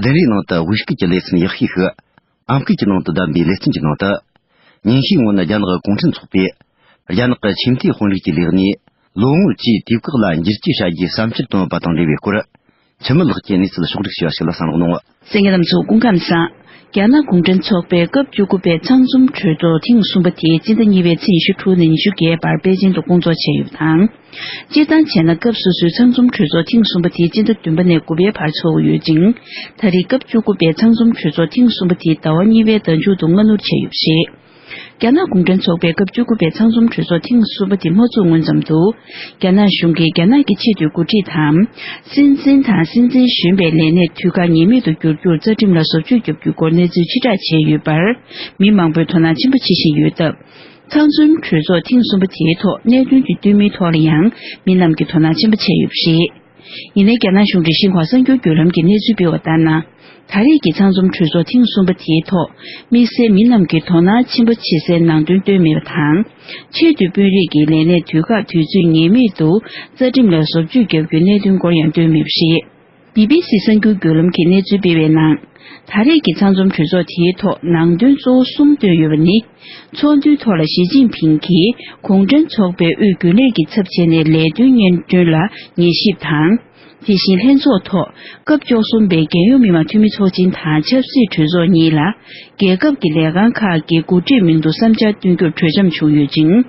བདུན་རེའི་ནང་དུ་དབུས་སྐད་ཀྱི་ལེ་ཚན་ཡག་ཤོས་ཤིག་ཨམ་སྐད་ཀྱི་ནང་དུ་བསྡམས་པའི་ལེ་ཚན་གྱི་ནང་དུ། ཉིན་ཤས་སྔོན་རྒྱ་ནག་གུང་ཁྲན་ཚོགས་པས། རྒྱ་ནག་གི་ཆེས་མཐོའི་དཔོན་རིགས་ཀྱི་ལས་གནས་ལོ་ངོ་བཅུའི་དུས་བཀག་ལ་འགྱུར་བཅོས་བྱ་རྒྱུའི་བསམ་འཆར་བཏོན་ཡོད་པ་དང་འབྲེལ་བའི་སྐོར། འཆི་མེད་ལགས་ཀྱིས་གནས་ཚུལ་ཕྱོགས་བསྒྲིགས་ཞུ་བ་ཞིག་ལ་གསན་རོགས་གནང་། གསན་མཁན་རྣམ་ཚོ་སྐུ་ཁམས་བཟང་། རྒྱ་ནག་གུང་ཁྲན་ཚོགས་པའི་སྐབས་བཅུ་དགུ་པའི་ཚང་འཛོམས་གྲོས་ཚོགས་ཐེངས་གསུམ་པ་དེ་སྤྱི་ཟླ་གཉིས་པའི་ཚེས་ཉི་ཤུ་དྲུག་ནས་ཉི་ཤུ་བརྒྱད་བར་པེ་ཅིང་དུ་སྐོང་ཚོགས་བྱས་ཡོད་པ་དང་། སྤྱིར་བཏང་བྱས་ན་སྐབས་སོ་སོའི་ཚང་འཛོམས་གྲོས་ཚོགས་ཐེངས་གསུམ་པ་དེ་སྤྱི་ཟླ་བདུན་པ་ནས་དགུ་པའི་བར་འཚོགས་ཀྱི་ཡོད་ཅིང་། ད་རེས་སྐབས་བཅུ་དགུ་པའི་ཚང་འཛོམས་གྲོས་ཚོགས་ཐེངས་གསུམ་པ་དེ་ཟླ་བ་གཉིས་པའི་ཟླ་མཇུག་ཏུ་སྔ་སྣུར་བྱས་ཡོད་པ་རེད། རྒྱ་ནག་གུང་ཁྲན་ཚོགས་པའི་སྐབས་བཅུ་དགུ་པའི་ཚང་འཛོམས་གྲོས་ཚོགས་ཐེངས་གསུམ་པ་དེ་མ་ཚོགས་སྔོན་ཙམ་དུ། རྒྱ་ནག་གཞུང་གིས་རྒྱ་ནག་གི་ཆེས་མཐོའི་འགོ་ཁྲིད་དང་། སྲིད་འཛིན་དང་སྲིད་འཛིན་གཞོན་པའི་ལས་གནས་དུས་བཀག་ངེས་མེད་དུ་བསྒྱུར་རྒྱུར་རྩ་ཁྲིམས་ལ་བཟོ་བཅོས་བརྒྱབ་རྒྱུའི་སྐོར་གནས་ཚུལ་ཕྱིར་བསྒྲགས་བྱས་ཡོད་པར། མི་མང་པོས་དོ་སྣང་ཆེན་པོ་བྱེད་བཞིན་ཡོད་སྟབས། ཚང་འཛོམས་གྲོས་ཚོགས་ཐེངས་གསུམ་པ་དེའི་ཐོག་གནད་དོན་གྱི་སྟོན་མིའི་ཐོག་ལ་ཡང་མི་རྣམས་ཀྱིས་དོ་སྣང་ཆེན་པོ་བྱས་ཡོད་པ་རེད། ཡིན་ནའི་རྒྱ་ནག་གཞུང་འབྲེལ་ཤིན་ཧྭ་གསར་འགྱུར་བརྒྱུད་ལམ་གྱིས་གནས་ཚུལ་སྤེལ་བ་ལྟར་ན། ད་རེས་ཀྱི་ཚང་འཛོམས་གྲོས་ཚོགས་ཐེངས་གསུམ་པ་དེའི་ཐོག་དམིགས་བསལ་མི་རྣམས་ཀྱིས་དོ་སྣང་ཆེན་པོ་བྱེད་སའི་ནང་དོན་བཏོན་མེད་པ་དང་། ཆེས་མཐོའི་དཔོན་རིགས་ཀྱི་ལས་གནས་དུས་བཀག་དུས་ཚོད་ངེས་མེད་དུ་རྩ་ཁྲིམས་ལ་བཟོ་བཅོས་བརྒྱབ་རྒྱུའི་གནད་དོན་སྐོར་ཡང་བཏོན་མེད་པ་རེད། བི་བི་སི་གསར་འགྱུར་བརྒྱུད་ལམ་གྱིས་གནས་ཚུལ་སྤེལ་བའི་ནང་། ད་རེས་ཀྱི་ཚང་འཛོམས་གྲོས་ཚོགས་དེའི་ཐོག་ནང་དོན་གཙོ་བོ་གསུམ་བཏོན་ཡོད་པ་ནི། ཚོགས་འདུའི་ཐོག་ལ་ཞི་ཅིན་ཕིང་གིས་གུང་ཁྲན་ཚོགས་པའི་དབུས་རྒྱུན་ལས་ཀྱི་ཚབ་བྱས་ནས་ལས་དོན་སྙན་སྒྲོན་ལ་ཉན་ཞིབ་དང་། དེ་བཞིན་ལྷན་ཚོགས་ཐོག་སྐབས་བཅུ་གསུམ་པའི་རྒྱལ་ཡོངས་མི་དམངས་འཐུས་མི་ཚོགས་ཆེན་དང་ཆབ་སྲིད་གྲོས་ཚོགས་གཉིས་ལ་རྒྱལ་ཁབ་ཀྱི་ལས་ཁང་ཁག་གི་འགོ་ཁྲིད་མིང་དུ་བསམ་འཆར་བཏོན་རྒྱུར་གྲོས་འཆམ་བྱུང་ཡོད་ཅིང་།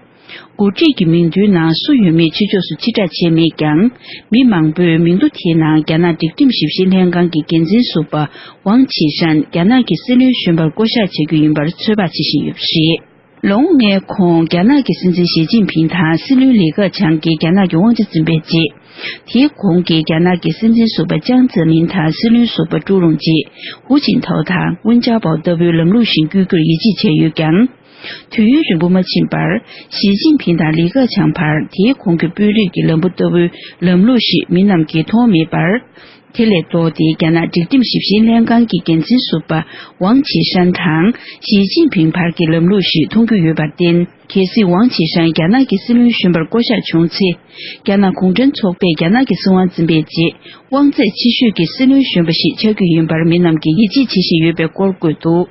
འགོ་ཁྲིད་ཀྱི་མིང་ཐོའི་ནང་སུ་ཡོད་མེད་ཕྱི་ཕྱོགས་སུ་ཕྱིར་བསྒྲགས་བྱས་མེད་ཀྱང་། མི་མང་པོས་མིང་ཐོ་དེའི་ནང་རྒྱ་ནག་སྒྲིག་ཁྲིམས་ཞིབ་བཤེར་ལྷན་ཁང་གི་འགན་འཛིན་ཟུར་པ་ཝང་ཆི་ཧྲན་རྒྱ་ནག་གི་སྲིད་བློན་གཞོན་པར་བསྐོ་གཞག་བྱ་རྒྱུ་ཡིན་པར་ཚོད་དཔག་བྱེད་བཞིན་ཡོད་པ་རེད། ལོ་ངོ་ལྔའི་གོང་རྒྱ་ནག་གི་སྲིད་འཛིན་ཞི་ཅིན་ཕིང་དང་སྲིད་བློན་ལི་ཁེ་ཆང་གིས་རྒྱ་ནག་གི་དབང་ཆ་འཛིན་པའི་རྗེས། དེའི་གོང་གི་རྒྱ་ནག་གི་སྲིད་འཛིན་ཟུར་པ་ཅང་ཙེ་མིན་དང་སྲིད་བློན་ཟུར་པ་ཀྲུའུ་རུང་ཅི། ཧུའུ་ཅིན་ཐའོ་དང་ཝུན་ཅཱ་པའོ་ལྟ་བུའི་ལམ་ལུགས་ཤིག་བསྐྱོད་རྒྱུར་ཡིད་ཆེས་བྱས་ཡོད་ཀྱང་། དུས་ཡུན་རིང་པོ་མ་ཕྱིན་པར། ཞི་ཅིན་ཕིང་དང་ལི་ཁེ་ཆང་བར་དེའི་གོང་གི་དཔོན་རིགས་ཀྱི་ལམ་བུ་ལྟ་བུའི་ལམ་ལུགས་ཤིག་མི་རྣམས་ཀྱིས་མཐོང་མེད་པར། དེ་ལས་ལྡོག་སྟེ་རྒྱ་ནག་སྒྲིག་ཁྲིམས་ཞིབ་བཤེར་ལྷན་ཁང་གི་འགན་འཛིན་ཟུར་པ་ཝང་ཆི་ཧྲན་དང་ཞི་ཅིན་ཕིང་བར་གྱི་ལམ་ལུགས་ཤིག་མཐོང་རྒྱུ་ཡོད་པར་བརྟེན། གལ་སྲིད་ཝང་ཆི་ཧྲན་རྒྱ་ནག་གི་སྲིད་བློན་གཞོན་པར་བསྐོ་གཞག་བྱུང་ཚེ། རྒྱ་ནག་གུང་ཁྲན་ཚོགས་པས་རྒྱ་ནག་གི་སྲིད་དབང་འཛིན་པའི་རྗེས་དབང་ཚད་ཆེ་ཤོས་ཀྱི་སྲིད་བློན་གཞོན་པ་ཞིག་ཆགས་རྒྱུ་ཡིན་པར་མི་རྣམས་ཀྱིས་ཡིད་ཆེས་བྱེད་བཞིན་ཡོད་པའི་སྐོར་བཀོད་འདུག་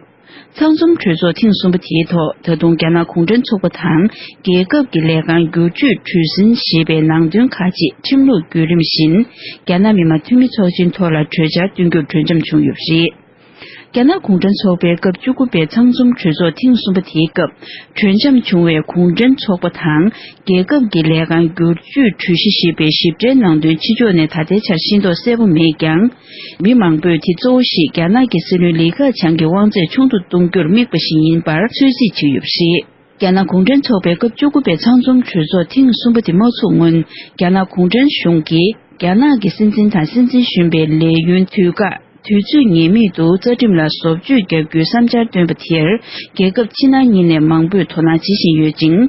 ཚང་འཛོམས་གྲོས་ཚོགས་ཐེངས་གསུམ་པ་དེའི་ཐོག་ད་དུང་རྒྱ་ནག་གུང་ཁྲན་ཚོགས་པ་དང་རྒྱལ་ཁབ་ཀྱི་ལས་ཁང་བསྒྱུར་བཅོས་གྲོས་ཟིན་ཞེས་པའི་ནང་དོན་ཁག་ཅིག་ཁྲིམས་ལུགས་བརྒྱུད་རིམ་བཞིན་རྒྱ་ནག་མི་དམངས་འཐུས་མི་ཚོགས་ཆེན་ཐོག་ལ་གྲོས་འཆར་བཏོན་རྒྱུར་གྲོས་འཆམ་བྱུང་ཡོད་པ་རེད། རྒྱ་ནག་གུང་ཁྲན་ཚོགས་པའི་སྐབས་བཅུ་དགུ་པའི་ཚང་འཛོམས་གྲོས་ཚོགས་ཐེངས་གསུམ་པ་དེའི་སྐབས་གྲོས་འཆམ་བྱུང་བའི་གུང་ཁྲན་ཚོགས་པ་དང་རྒྱལ་ཁབ་ཀྱི་ལས་ཁང་བསྒྱུར་བཅོས་གྲོས་གཞི་ཞེས་པའི་ཞིབ་ཕྲའི་ནང་དོན་ཕྱི་ཕྱོགས་ནས་ད་ལྟའི་ཆར་ཤེས་རྟོགས་གསལ་པོ་མེད་ཀྱང་། མི་མང་པོས་དེ་གཙོ་བོ་ཞིག་རྒྱ་ནག་གི་སྲིད་བློན་ལི་ཁེ་ཆང་གི་དབང་ཚད་ཆུང་དུ་གཏོང་རྒྱུར་དམིགས་པ་ཞིག་ཡིན་པར་ཚོད་རྩིས་བྱས་ཡོད་པ་རེད། རྒྱ་ནག་གུང་ཁྲན་ཚོགས་པའི་སྐབས་བཅུ་དགུ་པའི་ཚང་འཛོམས་གྲོས་ཚོགས་ཐེངས་གསུམ་པ་དེ་མ་ཚུགས་སྔོན། རྒྱ་ནག་གུང་ཁྲན་གཞུང་གིས་རྒྱ་ནག་གི་སྲིད་འཛིན་དང་སྲིད་འཛིན་གཞོན་པའི་ལས་ཡུན་དུས་བཀག་དུས་ཚོད་ངེས་མེད་དུ་རྩ་ཁྲིམས་ལ་བཟོ་བཅོས་བརྒྱབ་རྒྱུའི་བསམ་འཆར་བཏོན་པ་དེར། རྒྱལ་ཁབ་ཕྱི་ནང་གཉིས་ནས་མང་པོས་དོ་སྣང་བྱེད་བཞིན་ཡོད་ཅིང་།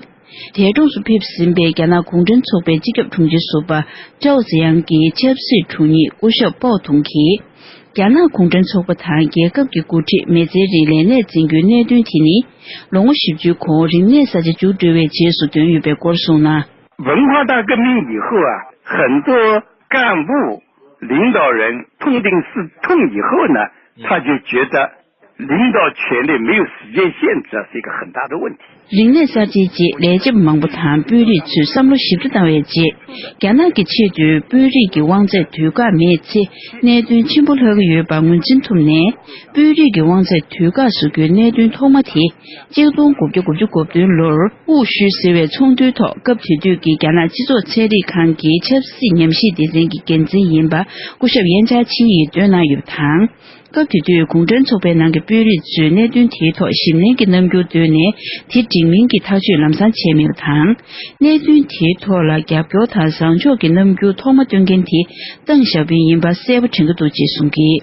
འདས་གྲོངས་སུ་ཕེབས་ཟིན་པའི་རྒྱ་ནག་གུང་ཁྲན་ཚོགས་པའི་སྤྱི་ཁྱབ་དྲུང་ཆེ་ཟུར་པ་ཀྲའོ་ཙེ་ཡང་གི་ཆབ་སྲིད་དྲུང་ཉིད་སྐུ་ཞབས་པའོ་ཐུང་གིས། རྒྱ་ནག་གུང་ཁྲན་ཚོགས་པ་དང་རྒྱལ་ཁབ་ཀྱི་འགོ་ཁྲིད་མི་ཚེ་རིང་ལས་གནས་འཛིན་རྒྱུའི་གནད་དོན་དེ་ནི། ལོ་ངོ་བཞི་བཅུའི་གོང་རིག་གནས་གསར་བརྗེ་མཇུག་སྒྲིལ་བའི་རྗེས་སུ་ཐོན་ཡོད་པའི་སྐོར་གསུངས་ན། 文化大革命以后啊，很多干部、领导人痛定思痛以后呢，他就觉得领导权力没有时间限制，这是一个很大的问题。 རིག་གནས་གསར་བརྗེའི་རྗེས་ལས་བྱེད་པ་མང་པོ་དང་དཔོན་རིགས་ཚོས་བསམ་བློ་ཞིབ་ཕྲ་བཏང་བའི་རྗེས། རྒྱ་ནག་གི་ཆེས་མཐོའི་དཔོན་རིགས་ཀྱི་དབང་ཚད་དུས་བཀག་མེད་ཚེ་གནད་དོན་ཆེན་པོ་ལྷག་གི་ཡོད་པ་ངོས་འཛིན་ཐུབ་ནས། དཔོན་རིགས་ཀྱི་དབང་ཚད་དུས་བཀག་བཟོ་རྒྱུའི་གནད་དོན་ཐོག་མ་དེ། གཅིག་སྟོང་དགུ་བརྒྱ་དགུ་བཅུ་གོ་བདུན་ལོར་དབུ་བཞུགས་ཟེར་བའི་ཚོགས་འདུའི་ཐོག་སྐབས་དེ་དུས་ཀྱི་རྒྱ་ནག་སྤྱི་ཚོགས་ཚན་རིག་ཁང་གི་ཆབ་སྲིད་ཉམས་ཞིབ་སྡེ་ཚན་གྱི་འགན་འཛིན་ཡིན་པ་སྐུ་ཞབས་ཡན་ཆ་ཆི་ཡིས་བཏོན་གནང་ཡོད་པ་དང་། སྐབས་དེ་དུས་གུང་ཁྲན་ཚོགས་པའི་ནང་གི་དཔོན་རིགས་ཚོས་གནད་དོན་དེའི་ཐོག་ཞིབ་ནན་གྱི་རྣམ་འགྱུར་བཏོན་ནས་དེ་འགྲིག་མིན་གྱི་ཐག་གཅོད་ལམ་སང་བྱས་མེད་པ་དང་། གནད་དོན་དེའི་ཐོག་ལ་རྒྱབ་སྐྱོར་དང་བཟང་ཕྱོགས་ཀྱི་རྣམ་འགྱུར་ཐོག་མ་སྟོན་མཁན་དེ་ཏེང་ཞའོ་ཕིང་ཡིན་པ་གསལ་པོ་དྲན་གྱི་འདུག་ཅེས་གསུངས་ཀྱིས།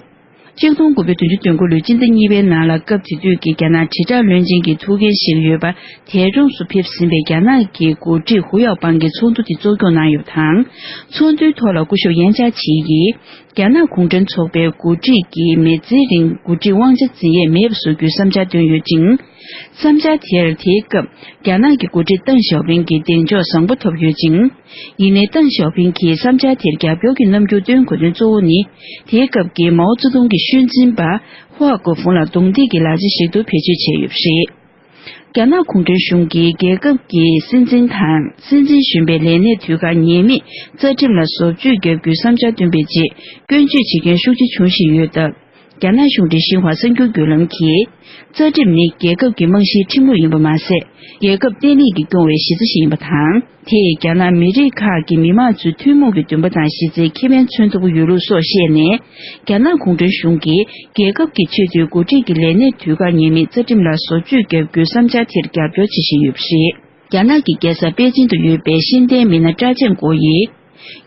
གཅིག་སྟོང་དགུ་བརྒྱ་བདུན་ཅུ་དོན་དགུ་ལོའི་སྤྱི་ཟླ་གཉིས་པའི་ནང་ལ་སྐབས་དེ་དུས་ཀྱི་རྒྱ་ནག་དྲིལ་བསྒྲགས་བློན་ཆེན་གྱི་ཐུགས་འགན་བཞེས་ཀྱི་ཡོད་པ། འདས་གྲོངས་སུ་ཕེབས་ཟིན་པའི་རྒྱ་ནག་གི་འགོ་ཁྲིད་ཧུ་ཡའོ་པང་གིས་ཚོགས་འདུ་དེ་གཙོ་སྐྱོང་གནང་ཡོད་པ་དང་། ཚོགས་འདུའི་ཐོག་ལ་སྐུ་ཞབས་ཡན་ཆ་ཆི་ཡིས། རྒྱ་ནག་གུང་ཁྲན་ཚོགས་པའི་འགོ་ཁྲིད་ཀྱིས་མི་ཚེའི་རིང་འགོ་ཁྲིད་དབང་ཆ་འཛིན་ཡས་མེད་པ་བཟོ་རྒྱུའི་བསམ་འཆར་བཏོན་ཡོད་ཅིང་། བསམ་འཆར་དེར་དེའི་སྐབས་རྒྱ་ནག་གི་འགོ་ཁྲིད་ཏེང་ཞའོ་ཕིང་གིས་གདེང་འཇོག་བཟང་པོ་ཐོབ་ཡོད་ཅིང་། ཡིན་ནའི་ཏེང་ཞའོ་ཕིང་གིས་བསམ་འཆར་དེར་རྒྱབ་སྐྱོར་གྱི་རྣམ་འགྱུར་སྟོན་དགོས་དོན་གཙོ་བོ་ནི། དེའི་སྐབས་ཀྱི་མའོ་ཙེ་ཏུང་གི་ཤུལ་འཛིན་པ་ཧུའ་གོ་ཧྥུང་ལ་རྡུང་རྡེག་གི་ལག་ཆ་ཞིག་ཏུ་བེད་སྤྱོད་བྱས་ཡོད་པ་རེད། རྒྱ་ནག་གུང་ཁྲན་གཞུང་གིས་རྒྱལ་ཁབ་ཀྱི་སྲིད་འཛིན་དང་སྲིད་འཛིན་གཞོན་པའི་ལས་གནས་དུས་བཀག་ངེས་མེད་རྩ་ཁྲིམས་ལ་བཟོ་བཅོས་བརྒྱབ་རྒྱུའི་བསམ་འཆར་བཏོན་པའི་རྗེས་སྐྱོན་བརྗོད་བྱེད་མཁན་ཤུགས་ཆེ་འབྱུང་བཞིན་ཡོད་སྟབས། རྒྱ་ནག་གཞུང་འབྲེལ་ཤིན་ཧྭ་གསར་འགྱུར་བརྒྱུད་ལམ་གྱིས། རྩ་ཁྲིམས་ནི་རྒྱལ་ཁབ་ཀྱི་རྨང་གཞིའི་ཁྲིམས་ལུགས་ཡིན་པ་མ་ཟད། རྒྱལ་ཁབ་བརྟན་ལྷིང་གིས་སྐྱོང་བའི་གཞི་རྩ་ཞིག་ཡིན་པ་དང་། དེས་རྒྱ་ནག་མི་རིགས་ཁག་གི་མི་དམངས་ཚོའི་ཐུན་མོང་གི་འདུན་པ་དང་གཞི་རྩའི་ཁེ་ཕན་མཚོན་ཐུབ་ཀྱི་ཡོད་ལུགས་སོགས་བཤད་ནས། རྒྱ་ནག་གུང་ཁྲན་གཞུང་གིས་རྒྱལ་ཁབ་ཀྱི་ཆེས་མཐོའི་འགོ་ཁྲིད་ཀྱི་ལས་གནས་དུས་བཀག་ངེས་མེད་རྩ་ཁྲིམས་ལ་བཟོ་བཅོས་བརྒྱབ་རྒྱུའི་བསམ་འཆར་དེར་རྒྱབ་སྐྱོར་བྱེད་བཞིན་ཡོད་པ་རེད། རྒྱ་ནག་གི་རྒྱལ་ས་པེ་ཅིན་དུ་ཡོད་པའི་ཤེས་ལྡན་མི་སྣ་ཀྲའོ་ཅན་ཀོ་ཡིས།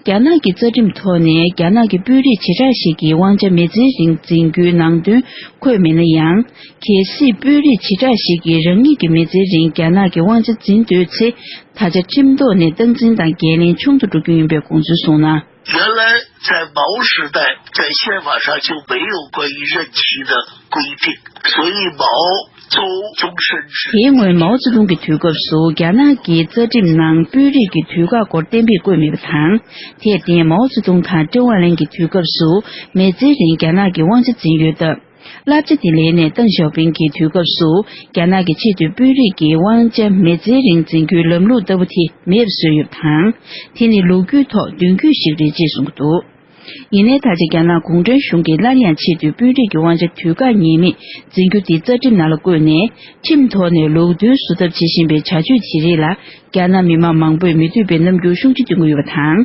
རྒྱ་ནག་གི་རྩ་ཁྲིམས་ཐོག་ནས་རྒྱ་ནག་གི་དཔོན་རིགས་བྱེ་བྲག་ཞིག་གི་དབང་ཆ་མི་ཚེའི་རིང་འཛིན་རྒྱུའི་ནང་དོན་འཁོད་མེད་ན་ཡང་། གལ་སྲིད་དཔོན་རིགས་བྱེ་བྲག་ཞིག་གིས་རང་ཉིད་ཀྱི་མི་ཚེའི་རིང་རྒྱ་ནག་གི་དབང་ཆ་འཛིན་འདོད་ཚེ། ད་ཆ་ཁྲིམས་ཐོག་ནས་སྟངས་འཛིན་དང་འགན་ལེན་ཆུང་དུ་འགྲོ་རྒྱུ་ཡིན་པའི་དགོངས་ཚུལ་གསུངས་ན། 原来在毛时代，在宪法上就没有关于任期的规定，所以毛 དེའི་སྔོན་མའོ་ཙེ་ཏུང་གི་དུས་སྐབས་སུ་རྒྱ་ནག་གི་རྩ་ཁྲིམས་ནང་དཔོན་རིགས་ཀྱི་དུས་བཀག་སྐོར་གཏན་འབེབས་བཀོད་མེད་པ་དང་། དེར་བརྟེན་མའོ་ཙེ་ཏུང་དང་ཀྲེང་ཝུའུ་ལེན་གྱི་དུས་སྐབས་སུ་མི་ཚེའི་རིང་རྒྱ་ནག་གི་དབང་ཆ་འཛིན་ཡོད་སྟབས། བསླབ་བྱ་དེ་ལེན་ནས་ཏེང་ཞའོ་ཕིང་གི་དུས་སྐབས་སུ་རྒྱ་ནག་གི་ཆེས་མཐོའི་དཔོན་རིགས་ཀྱི་དབང་ཆ་མི་ཚེའི་རིང་འཛིན་རྒྱུའི་ལམ་ལུགས་ལྟ་བུ་དེ་མེད་པ་བཟོས་ཡོད་པ་དང་། དེ་ནི་ལོ་རྒྱུས་ཐོག་མདུན་སྐྱོད་ཞིག་རེད་ཅེས་གསུངས་ཀྱི་འདུག་ཡིན་ནའི་ད་ཆ་རྒྱ་ནག་གུང་ཁྲན་གཞུང་གིས་སླར་ཡང་ཆེས་མཐོའི་དཔོན་རིགས་ཀྱི་དབང་ཆ་དུས་བཀག་ངེས་མེད་འཛིན་རྒྱུ་དེ་རྩ་ཁྲིམས་ནང་ལ་བཀོད་ནས་ཁྲིམས་ཐོག་ནས་ལུགས་མཐུན་བཟོ་ཐབས་བྱེད་བཞིན་པའི་བྱ་སྤྱོད་དེ་རིགས་ལ་རྒྱ་ནག་མི་མང་མང་པོས་མི་འདོད་པའི་རྣམ་འགྱུར་ཤུགས་ཆེ་སྟོན་གྱི་ཡོད་པ་དང་།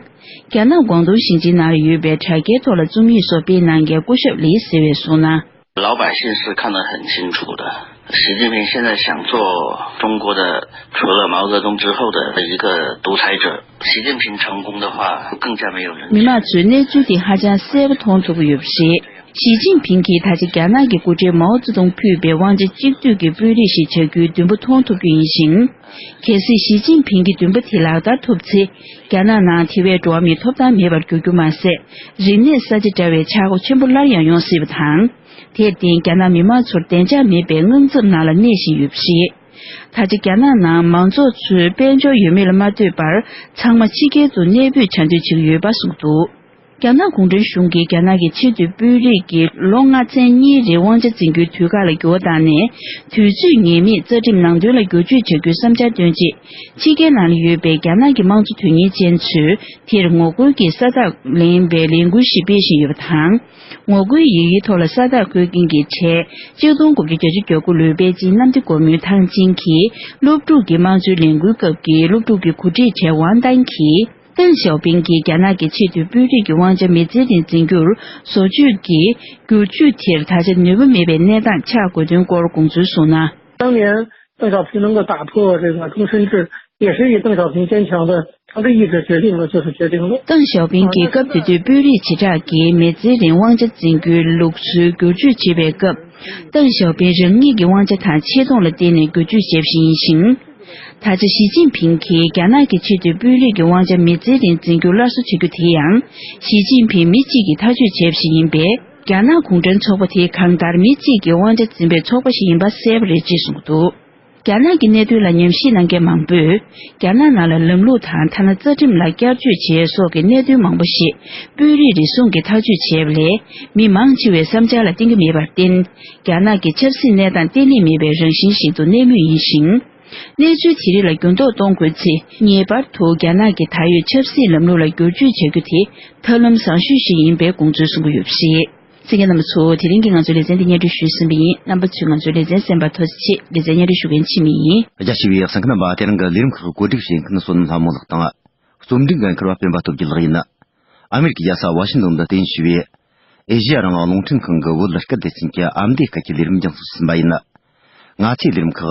རྒྱ་ནག་གུང་ཏུང་ཞིང་ཆེན་ནང་ལ་ཡོད་པའི་དྲ་རྒྱའི་ཐོག་ལ་རྩོམ་ཡིག་སོགས་སྤེལ་གནང་མཁན་སྐུ་ཞབས་ལི་ཟེར་བས་གསུངས་ན། 老百姓是看得很清楚的。习近平现在想做中国的，除了毛泽东之后的一个独裁者。习近平成功的话，更加没有人。མི་མང་ཚོས་གནས་ཚུལ་དེ་ཧ་ཅང་གསལ་པོ་མཐོང་ཐུབ་ཀྱི་ཡོད་པ་རེད། ཞི་ཅིན་ཕིང་གིས་ད་ཆ་རྒྱ་ནག་གི་འགོ་ཁྲིད་མའོ་ཙེ་ཏུང་ཕུད་པའི་དབང་ཆ་གཅིག་སྡུད་ཀྱི་དཔོན་རིགས་ཤིག་བྱ་རྒྱུའི་འདུན་པ་མཐོང་ཐུབ་རྒྱུ་ཡིན་ཞིང་། གལ་སྲིད་ཞི་ཅིན་ཕིང་གི་འདུན་པ་དེ་ལག་བསྟར་ཐུབ་ཚེ། རྒྱ་ནག་ནང་དེ་བས་འགྲོ་བ་མིའི་ཐོབ་ཐང་མེད་པར་འགྱུར་རྒྱུ་མ་ཟད། རིག་གནས་གསར་བརྗེ་འདྲ་བའི་ཆག་སྒོ་ཆེན་པོ་སླར་ཡང་ཡོང་སྲིད་པ་དང་། དེར་བརྟེན་རྒྱ་ནག་མི་མང་ཚོར་བདེ་འཇགས་མེད་པའི་དངངས་འཚབ་ནང་ལ་གནས་བཞིན་ཡོད་པ་རེད། ད་ཆ་རྒྱ་ནག་ནང་མང་ཚོགས་ཚོས་དཔལ་འབྱོར་ཡོད་མེད་ལ་མ་ལྟོས་པར་ཚང་མ་ཕྱི་རྒྱལ་དུ་གནས་སྤོས་བྱ་འདོད་བྱེད་ཀྱི་ཡོད་པ་གསུངས་འདུག་རྒྱ་ནག་གུང་ཁྲན་གཞུང་གིས་རྒྱ་ནག་གི་ཆེས་མཐོའི་དཔོན་རིགས་ཀྱི་ལོ་ལྔ་ཚན་གཉིས་རིང་དབང་ཆ་འཛིན་རྒྱུའི་དུས་བཀག་ལ་འགྱུར་བ་བཏང་ནས། དུས་ཚོད་ངེས་མེད་རྩ་ཁྲིམས་ནང་དོན་ལ་བསྒྱུར་བཅོས་བྱ་རྒྱུའི་བསམ་འཆར་བཏོན་རྗེས། ཕྱི་རྒྱལ་ནང་ལ་ཡོད་པའི་རྒྱ་ནག་གི་དམངས་གཙོ་དོན་གཉེར་ཅན་ཚོས་དེར་ངོ་རྒོལ་གྱིས་ས་རྟགས་ལེན་པའི་ལས་འགུལ་ཞིག་སྤེལ་བཞིན་ཡོད་པ་དང་། ངོ་རྒོལ་ཡི་གེའི་ཐོག་ལ་ས་རྟགས་འཁོད་མཁན་གྱི་གྲས་གཅིག་སྟོང་དགུ་བརྒྱ་གྱ་དགུ་ལུས་པེ་ཅིང་གནམ་བདེ་སྒོ་མོའི་ཐང་ཆེན་གྱི་སློབ་ཕྲུག་གི་དམངས་གཙོའི་ལས་འགུལ་སྐབས་ཀྱི་སློབ་ཕྲུག་གི་འགོ་ཁྲིད་གྲས་ཝང་ཏན་གྱིས། ཏེང་ཞའོ་ཕིང་གིས་རྒྱ་ནག་གི་ཆེས་མཐོའི་དཔོན་རིགས་ཀྱི་དབང་ཆ་མི་ཚེའི་རིང་འཛིན་རྒྱུར་བཟོ་བཅོས་ཀྱི་བསྒྱུར་བཅོས་དེར་ད་ཆ་ནུས་པ་མེད་པའི་གནས་སྟངས་ཆགས་དགོས་དོན་སྐོར་དགོངས་ཚུལ་གསུངས་ན། 当年 鄧小平能夠打破這個終身制，也是以鄧小平堅強的政治意志決定了，就是決定了。 ཏེང་ཞའོ་ཕིང་གིས་སྐབས་དེ་དུས་དཔོན་རིགས་བྱེ་བྲག་གིས་མི་ཚེའི་རིང་དབང་ཆ་འཛིན་རྒྱུའི་ལུགས་སྲོལ་བསྒྱུར་བཅོས་བྱེད་པའི་སྐབས། ཏེང་ཞའོ་ཕིང་རང་ཉིད་ཀྱི་དབང་ཆ་དང་ཆེ་མཐོང་ལ་བརྟེན་ནས་བསྒྱུར་བཅོས་བྱས་པ་ཞིག་ཡིན་ཞིང་། ད་ཆ་ཞི་ཅིན་ཕིང་གིས་རྒྱ་ནག་གི་ཆེས་མཐོའི་དཔོན་རིགས་ཀྱི་དབང་ཆ་མི་ཚེའི་རིང་འཛིན་རྒྱུར་སླར་གསོ་བྱེད་རྒྱུ་དེ་ཡང་། ཞི་ཅིན་ཕིང་མི་གཅིག་གིས་ཐག་གཅོད་བྱས་པ་ཞིག་ཡིན་པས། རྒྱ་ནག་གུང་ཁྲན་ཚོགས་པ་དེ་གང་ལྟར་མི་གཅིག་གིས་དབང་ཆ་འཛིན་པའི་ཚོགས་པ་ཞིག་ཡིན་པ་གསལ་པོ་རེད་ཅེས་གསུངས་འདུག་རྒྱ་ནག་གི་གནད་དོན་ལ་ཉམས་ཞིབ་གནང་མཁན་མང་པོས། རྒྱ་ནག་ནང་ལ་ལམ་ལུགས་དང་ཐ་ན་རྩ་ཁྲིམས་ལ་བསྐྱར་བཅོས་བྱས་སོགས་ཀྱི་གནད་དོན་མང་པོ་ཞིག་དཔོན་རིགས་རེ་ཟུང་གིས་ཐག་གཅོད་བྱས་པ་ལས། མི་མང་ཆེ་བའི་བསམ་འཆར་ལ་བརྟེན་གྱི་མེད་པར་བརྟེན། རྒྱ་ནག་གི་ཆབ་སྲིད་གནས་སྟངས་བརྟན་ལྷིང་མེད་པའི་རང་བཞིན་ཞིག་ཏུ་གནས་མུས་ཡིན་ཞིང་། གནས་ཚུལ་དེ་རིགས་ལ་འགྱུར་ལྡོག་གཏོང་དགོས་ཚེ། ངེས་པར་དུ་རྒྱ་ནག་གི་ད་ཡོད་ཆབ་སྲིད་ལམ་ལུགས་ལ་བསྒྱུར་བཅོས་བྱ་རྒྱུ་དེ་ཐབས་ལམ་བཟང་ཤོས་ཤིག་ཡིན་པའི་དགོངས་ཚུལ་གསུང་གི་ཡོད་པ་རེད། གསན་མཁན་རྣམ་པ་ཚོ། དེ་རིང་གི་ང་ཚོའི་ལེ་ཚན་འདི་སྙན་སྒྲོན་ཞུས་ཟིན་པ་ཡིན། རྣམ་པ་ཚོས་ང་ཚོའི་ལེ་ཚན་གསན་པར་ཐུགས་རྗེ་ཆེ། ལེ་ཚན་སྙན་སྒྲོན་ཞུ་མཁན་འཆི་མེད་ཡིན། རྒྱ་ཆེ་བའི་གསན་མཁན་རྣམ་པ། དེ་རིང་གི་ལས་རིམ་ཁག་གོ་སྒྲིག་བྱེད་མཁན་བསོད་ནམས་ལྷ་མོ་ལགས་དང་། རྩོམ་སྒྲིག་འགན་འཁུར་བ་སྤེན་པ་སྟོབས་རྒྱལ་ལགས་ཡིན། ཨ་མེ་རི་ཀའི་རྒྱལ་ས་ཝ་ཤིང་ཏོན་དུ་རྟེན་གཞི་བའི་ཨེ་ཤེ་ཡ་རང་དབང་རླུང་འཕྲིན་ཁང་གི་བོད་སྐད་སྡེ་ཚན་གྱི་ཨ་མདོའི་སྐད་ཀྱི་ལས་རིམ་རྒྱང་སྲིང་ཞུས་ཟིན་པ་ཡིན། ང་ཚོའི་ལས་རིམ་ཁག་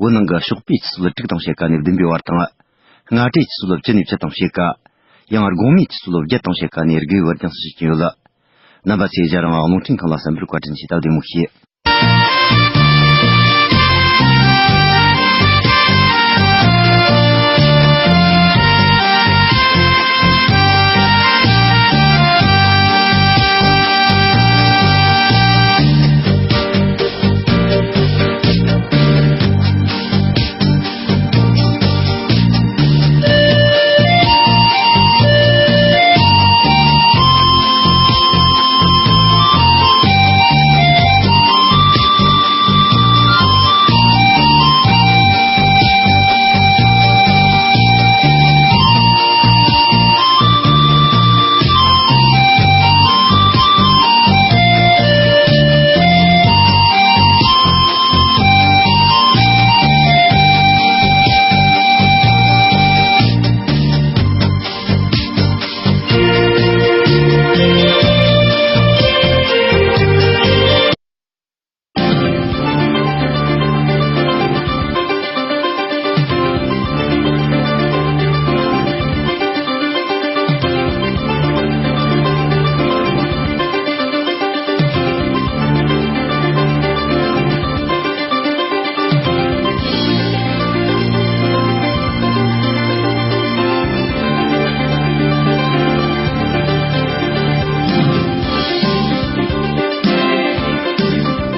བོད་ནང་གི་ཞོགས་པའི་ཆུ་ཚོད་དྲུག་དང་ཕྱེད་ཀ་ནས་བདུན་པའི་བར་དང་། སྔ་དྲོའི་ཆུ་ཚོད་བཅུ་ནས་བཅུ་དང་ཕྱེད་ཀ། ཡང་དགོང་མོའི་ཆུ་ཚོད་བརྒྱད་དང་ཕྱེད་ཀ་ནས་དགུའི་བར་རྒྱང་སྲིང་བྱེད་ཀྱིན་ཡོད། རྣམ་པ་ཚོས་ཨེ་ཤེ་ཡ་རང་དབང་རླུང་འཕྲིན་ཁང་ལ་གསན་པར་བཀའ་དྲིན་ཆེ། ད་བདེ་མོ་བྱོས།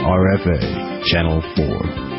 R F A, Channel four.